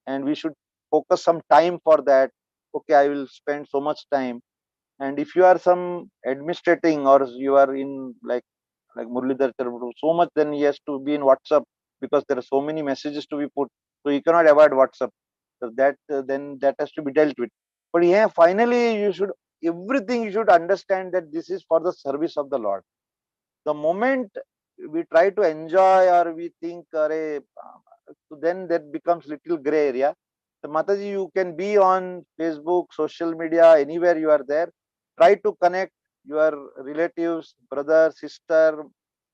and we should focus some time for that. Okay, I will spend so much time. And if you are some administrating or you are in like Muralidhar Charabhu, so much, then he has to be in WhatsApp because there are so many messages to be put. So you cannot avoid WhatsApp. So that then that has to be dealt with. But yeah, finally you should, everything you should understand that this is for the service of the Lord. The moment we try to enjoy or we think, Arey, so then that becomes little gray area. So Mataji, you can be on Facebook, social media, anywhere you are there. Try to connect your relatives, brother, sister,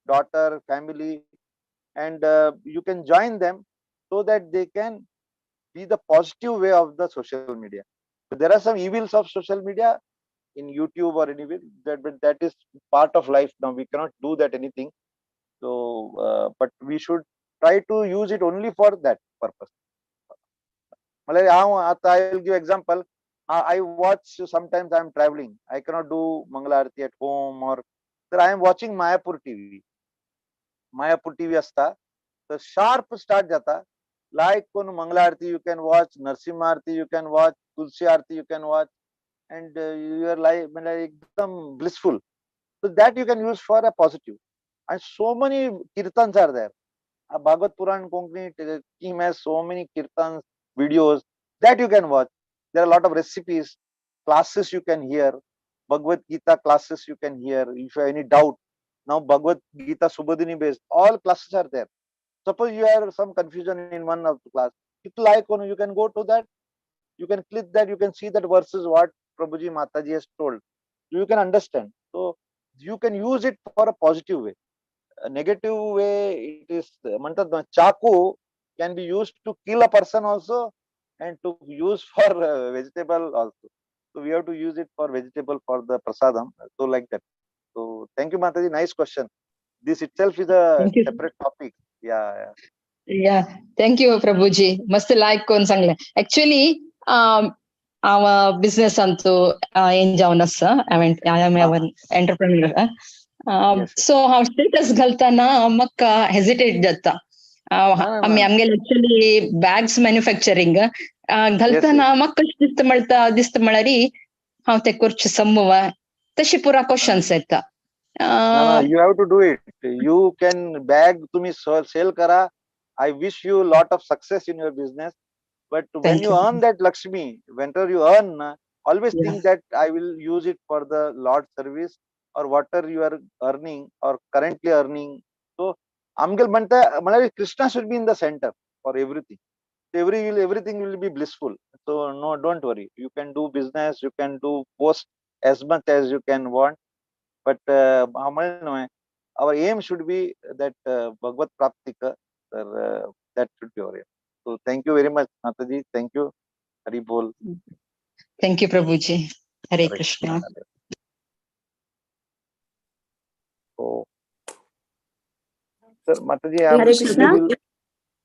daughter, family, and you can join them so that they can be the positive way of the social media. But there are some evils of social media in YouTube or anywhere, that, but that is part of life now. We cannot do that anything. So but we should try to use it only for that purpose. म्हळ्यार हांव आतां I will give example. I watch sometimes. I am travelling, I cannot do Mangala Aarti at home or तर I am watching Mayapur TV. Mayapur TV आसता तर शार्प स्टार्ट जाता. लायक कोण Mangala Aarti you can watch, Narasimha Aarti you can watch, Tulsi Aarti you can watch, and your life म्हळ्यार एकदम blissful. So that you can use for a positive. And so many kirtans are there. Bhagavad Puran Konkani team has so many kirtans videos that you can watch. There are a lot of recipes, classes you can hear, Bhagavad Gita classes you can hear if you have any doubt. Now Bhagavad Gita Subodhini based, all classes are there. Suppose you have some confusion in one of the class, if you like, you can go to that, you can click that, you can see that verses what Prabhuji Mataji has told. You can understand. So you can use it for a positive way. A negative way, it is म्हणतात चाकू can be used to kill a person also and to use for vegetable also. So we have to use it for vegetable for the prasadam. So like that. So thank you, Mataji. Nice question. This itself is a separate topic. Yeah, yeah. Yeah. Thank you, Prabhuji. मस्त लायक कोण सांगले. Actually, our business अंतु ಏನ್ जावन आसा. I am an entrepreneur. So हांव स्टेटस घालताना म्हाका हेजिटेट जाता. आमी आमगेले एक्चुअली बॅग्स मॅन्युफॅक्चरिंग घालताना म्हाका कशें दिसता म्हणटा दिसता म्हळ्यार हांव तें करचें समूह तशें पुरा क्वेश्चन्स येता. You have to do it. You can bag तुम्ही सेल करा. I wish you lot of success in your business. But when you earn that Lakshmi, whenever you earn, always think that I will use it for the Lord service or whatever you are earning or currently earning. So आमगेल म्हणता म्हळ्यार Krishna should be in the center for everything. Everything will be blissful. So no, don't worry. You can do business, you can do post as much as you can want. But our aim should be that Bhagavad Praptika, that should be our aim. So thank you very much, Mataji. Thank you. Hari Bol. Thank you, Prabhuji. Hare Krishna. So, sir, Mataji, Hare Krishna.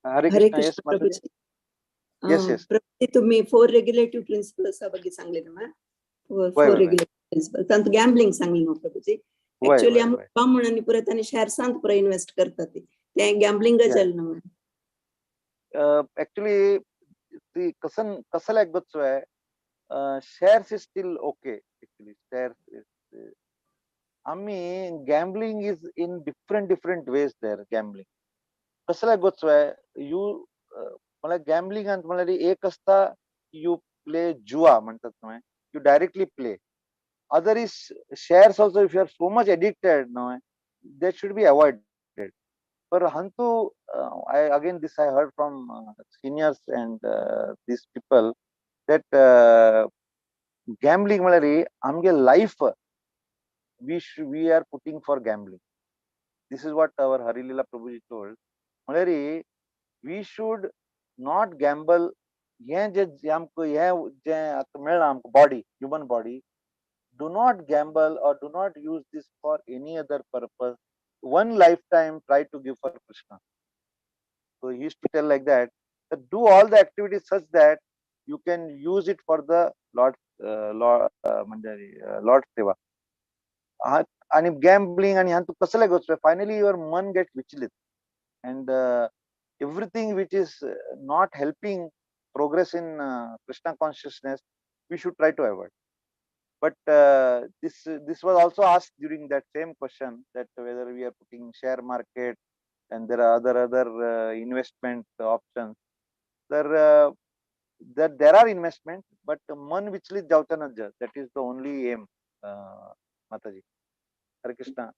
Hare Krishna. Yes, Mataji. Yes, yes. Prabhuji, तुम्ही 4 रेग्युलेटिव्ह प्रिन्सिपल्स ಬಗ್ಗೆ सांगले ना? 4 रेग्युलेटिव्ह प्रिन्सिपल्स. तांत गॅम्बलिंग सांगले ना प्रभुजी? ऍक्च्युअली आमी बामण आनी परत आनी शेअर्सांत पुरा इन्व्हेस्ट करतात ते गॅम्बलिंग जालें ना? ऍक्च्युअली ती कसन कसं लायक बच्चो आहे, shares is still okay. Actually shares आम्ही gambling is in different different ways there. Gambling कसं लायक बच्चो आहे, you मला गॅम्बलिंग म्हळ्यार एक असता you play जुआ म्हणतात न्हय, you directly play. Other is shares also. If you are so much addicted न्हय, that should be avoided. But hantu, I again this I heard from seniors and these people that gambling म्हळ्यार आमगे life we are putting for gambling. This is what our Harilila Prabhuji told. म्हळ्यार we should not gamble. हें जे आमकां हें जें आतां मेळ्ळां आमकां body, human body, do not gamble or do not use this for any other purpose. One lifetime try to give for Krishna. So he used to tell like that, that do all the activities such that you can use it for the Lord, Lord Seva. And gambling and hantu kasale goes, finally your man gets vichilit and everything which is not helping progress in Krishna consciousness, we should try to avoid. But this was also asked during that same question, that whether we are putting share market and there are other investment options. There there are investment, but man vichlit javcha, that is the only aim. Mataji. Hare Krishna.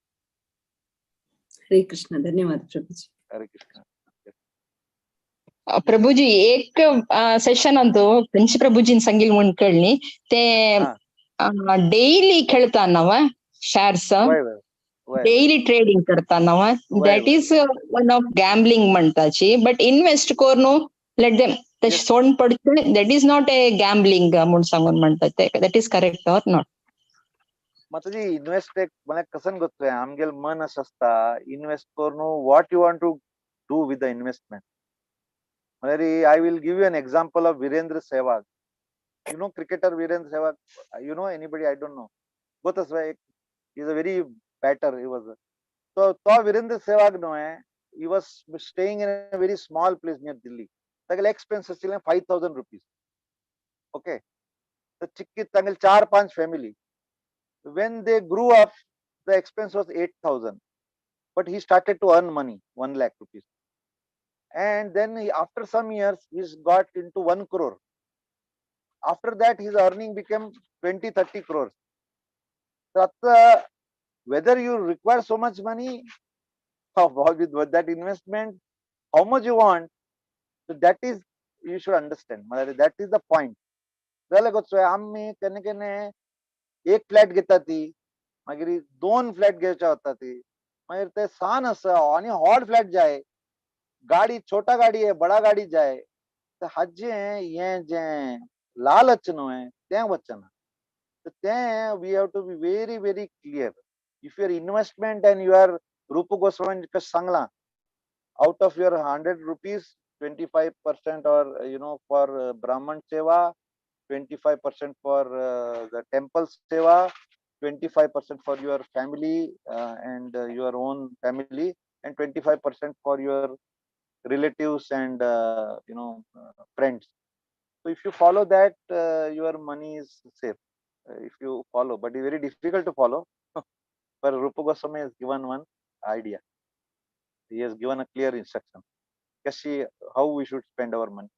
Hare Krishna. धन्यवाद प्रभुजी. Hare Krishna. Prabhuji, एक सेशन अंतु पंच प्रभुजीन सांगिल म्हूण कळ्ळी ते डेली खेळता नव शेअर्स, डेली ट्रेडिंग करता नव, that is one of gambling म्हणताची. But invest करून let them तशें सोडून पडचे, that is not a gambling म्हूण सांगून म्हणतात ते. That is correct or not? माताजी इन्वेस्ट एक म्हळ्यार कसन गोत्तोय आमगेल मन अशें आसता इन्वेस्ट करून what you want to do with the investment. म्हळ्यार I will give you an example of Virender Sehwag. You know cricketer Virender Sehwag? You know anybody? I don't know. गोत आसा एक, is a very batter he was. तो तो वीरेंद्र सेहवाग न्हय, he was staying in a very small place near Delhi. तागेले एक्सपेन्स आशिल्ले 5,000 रुपीज. ओके, तर चिक्कीत तांगेले 4-5 family. When they grew up, the expense was 8,000, but he started to earn money, 1 lakh rupees. And then he, after some years, he's got into 1 crore. After that, his earning became 20-30 crores. So, whether you require so much money, with that investment, how much you want, so that is, you should understand. That is the point. आम्ही केन्ना केन्ना एक फ्लॅट घेता ती, मागीर 2 फ्लॅट घेवच्या वता ती, मागीर ते सान आसा आनी व्हड फ्लॅट जाय, गाडी छोटा गाडी आहे बडा गाडी जाय. तर हाजें हें जें लालच न्हय तें वचना. तर तें we have to be very very clear. If your investment and your Rupa Goswami कशें सांगलां, out of your 100 rupees 25% or you know for Brahman seva, 25% for the temple seva, 25% for your family and your own family, and 25% for your relatives and you know friends. So if you follow that, your money is safe. If you follow, but it's very difficult to follow. But Rupa Goswami has given one idea. He has given a clear instruction. Kashi, how we should spend our money.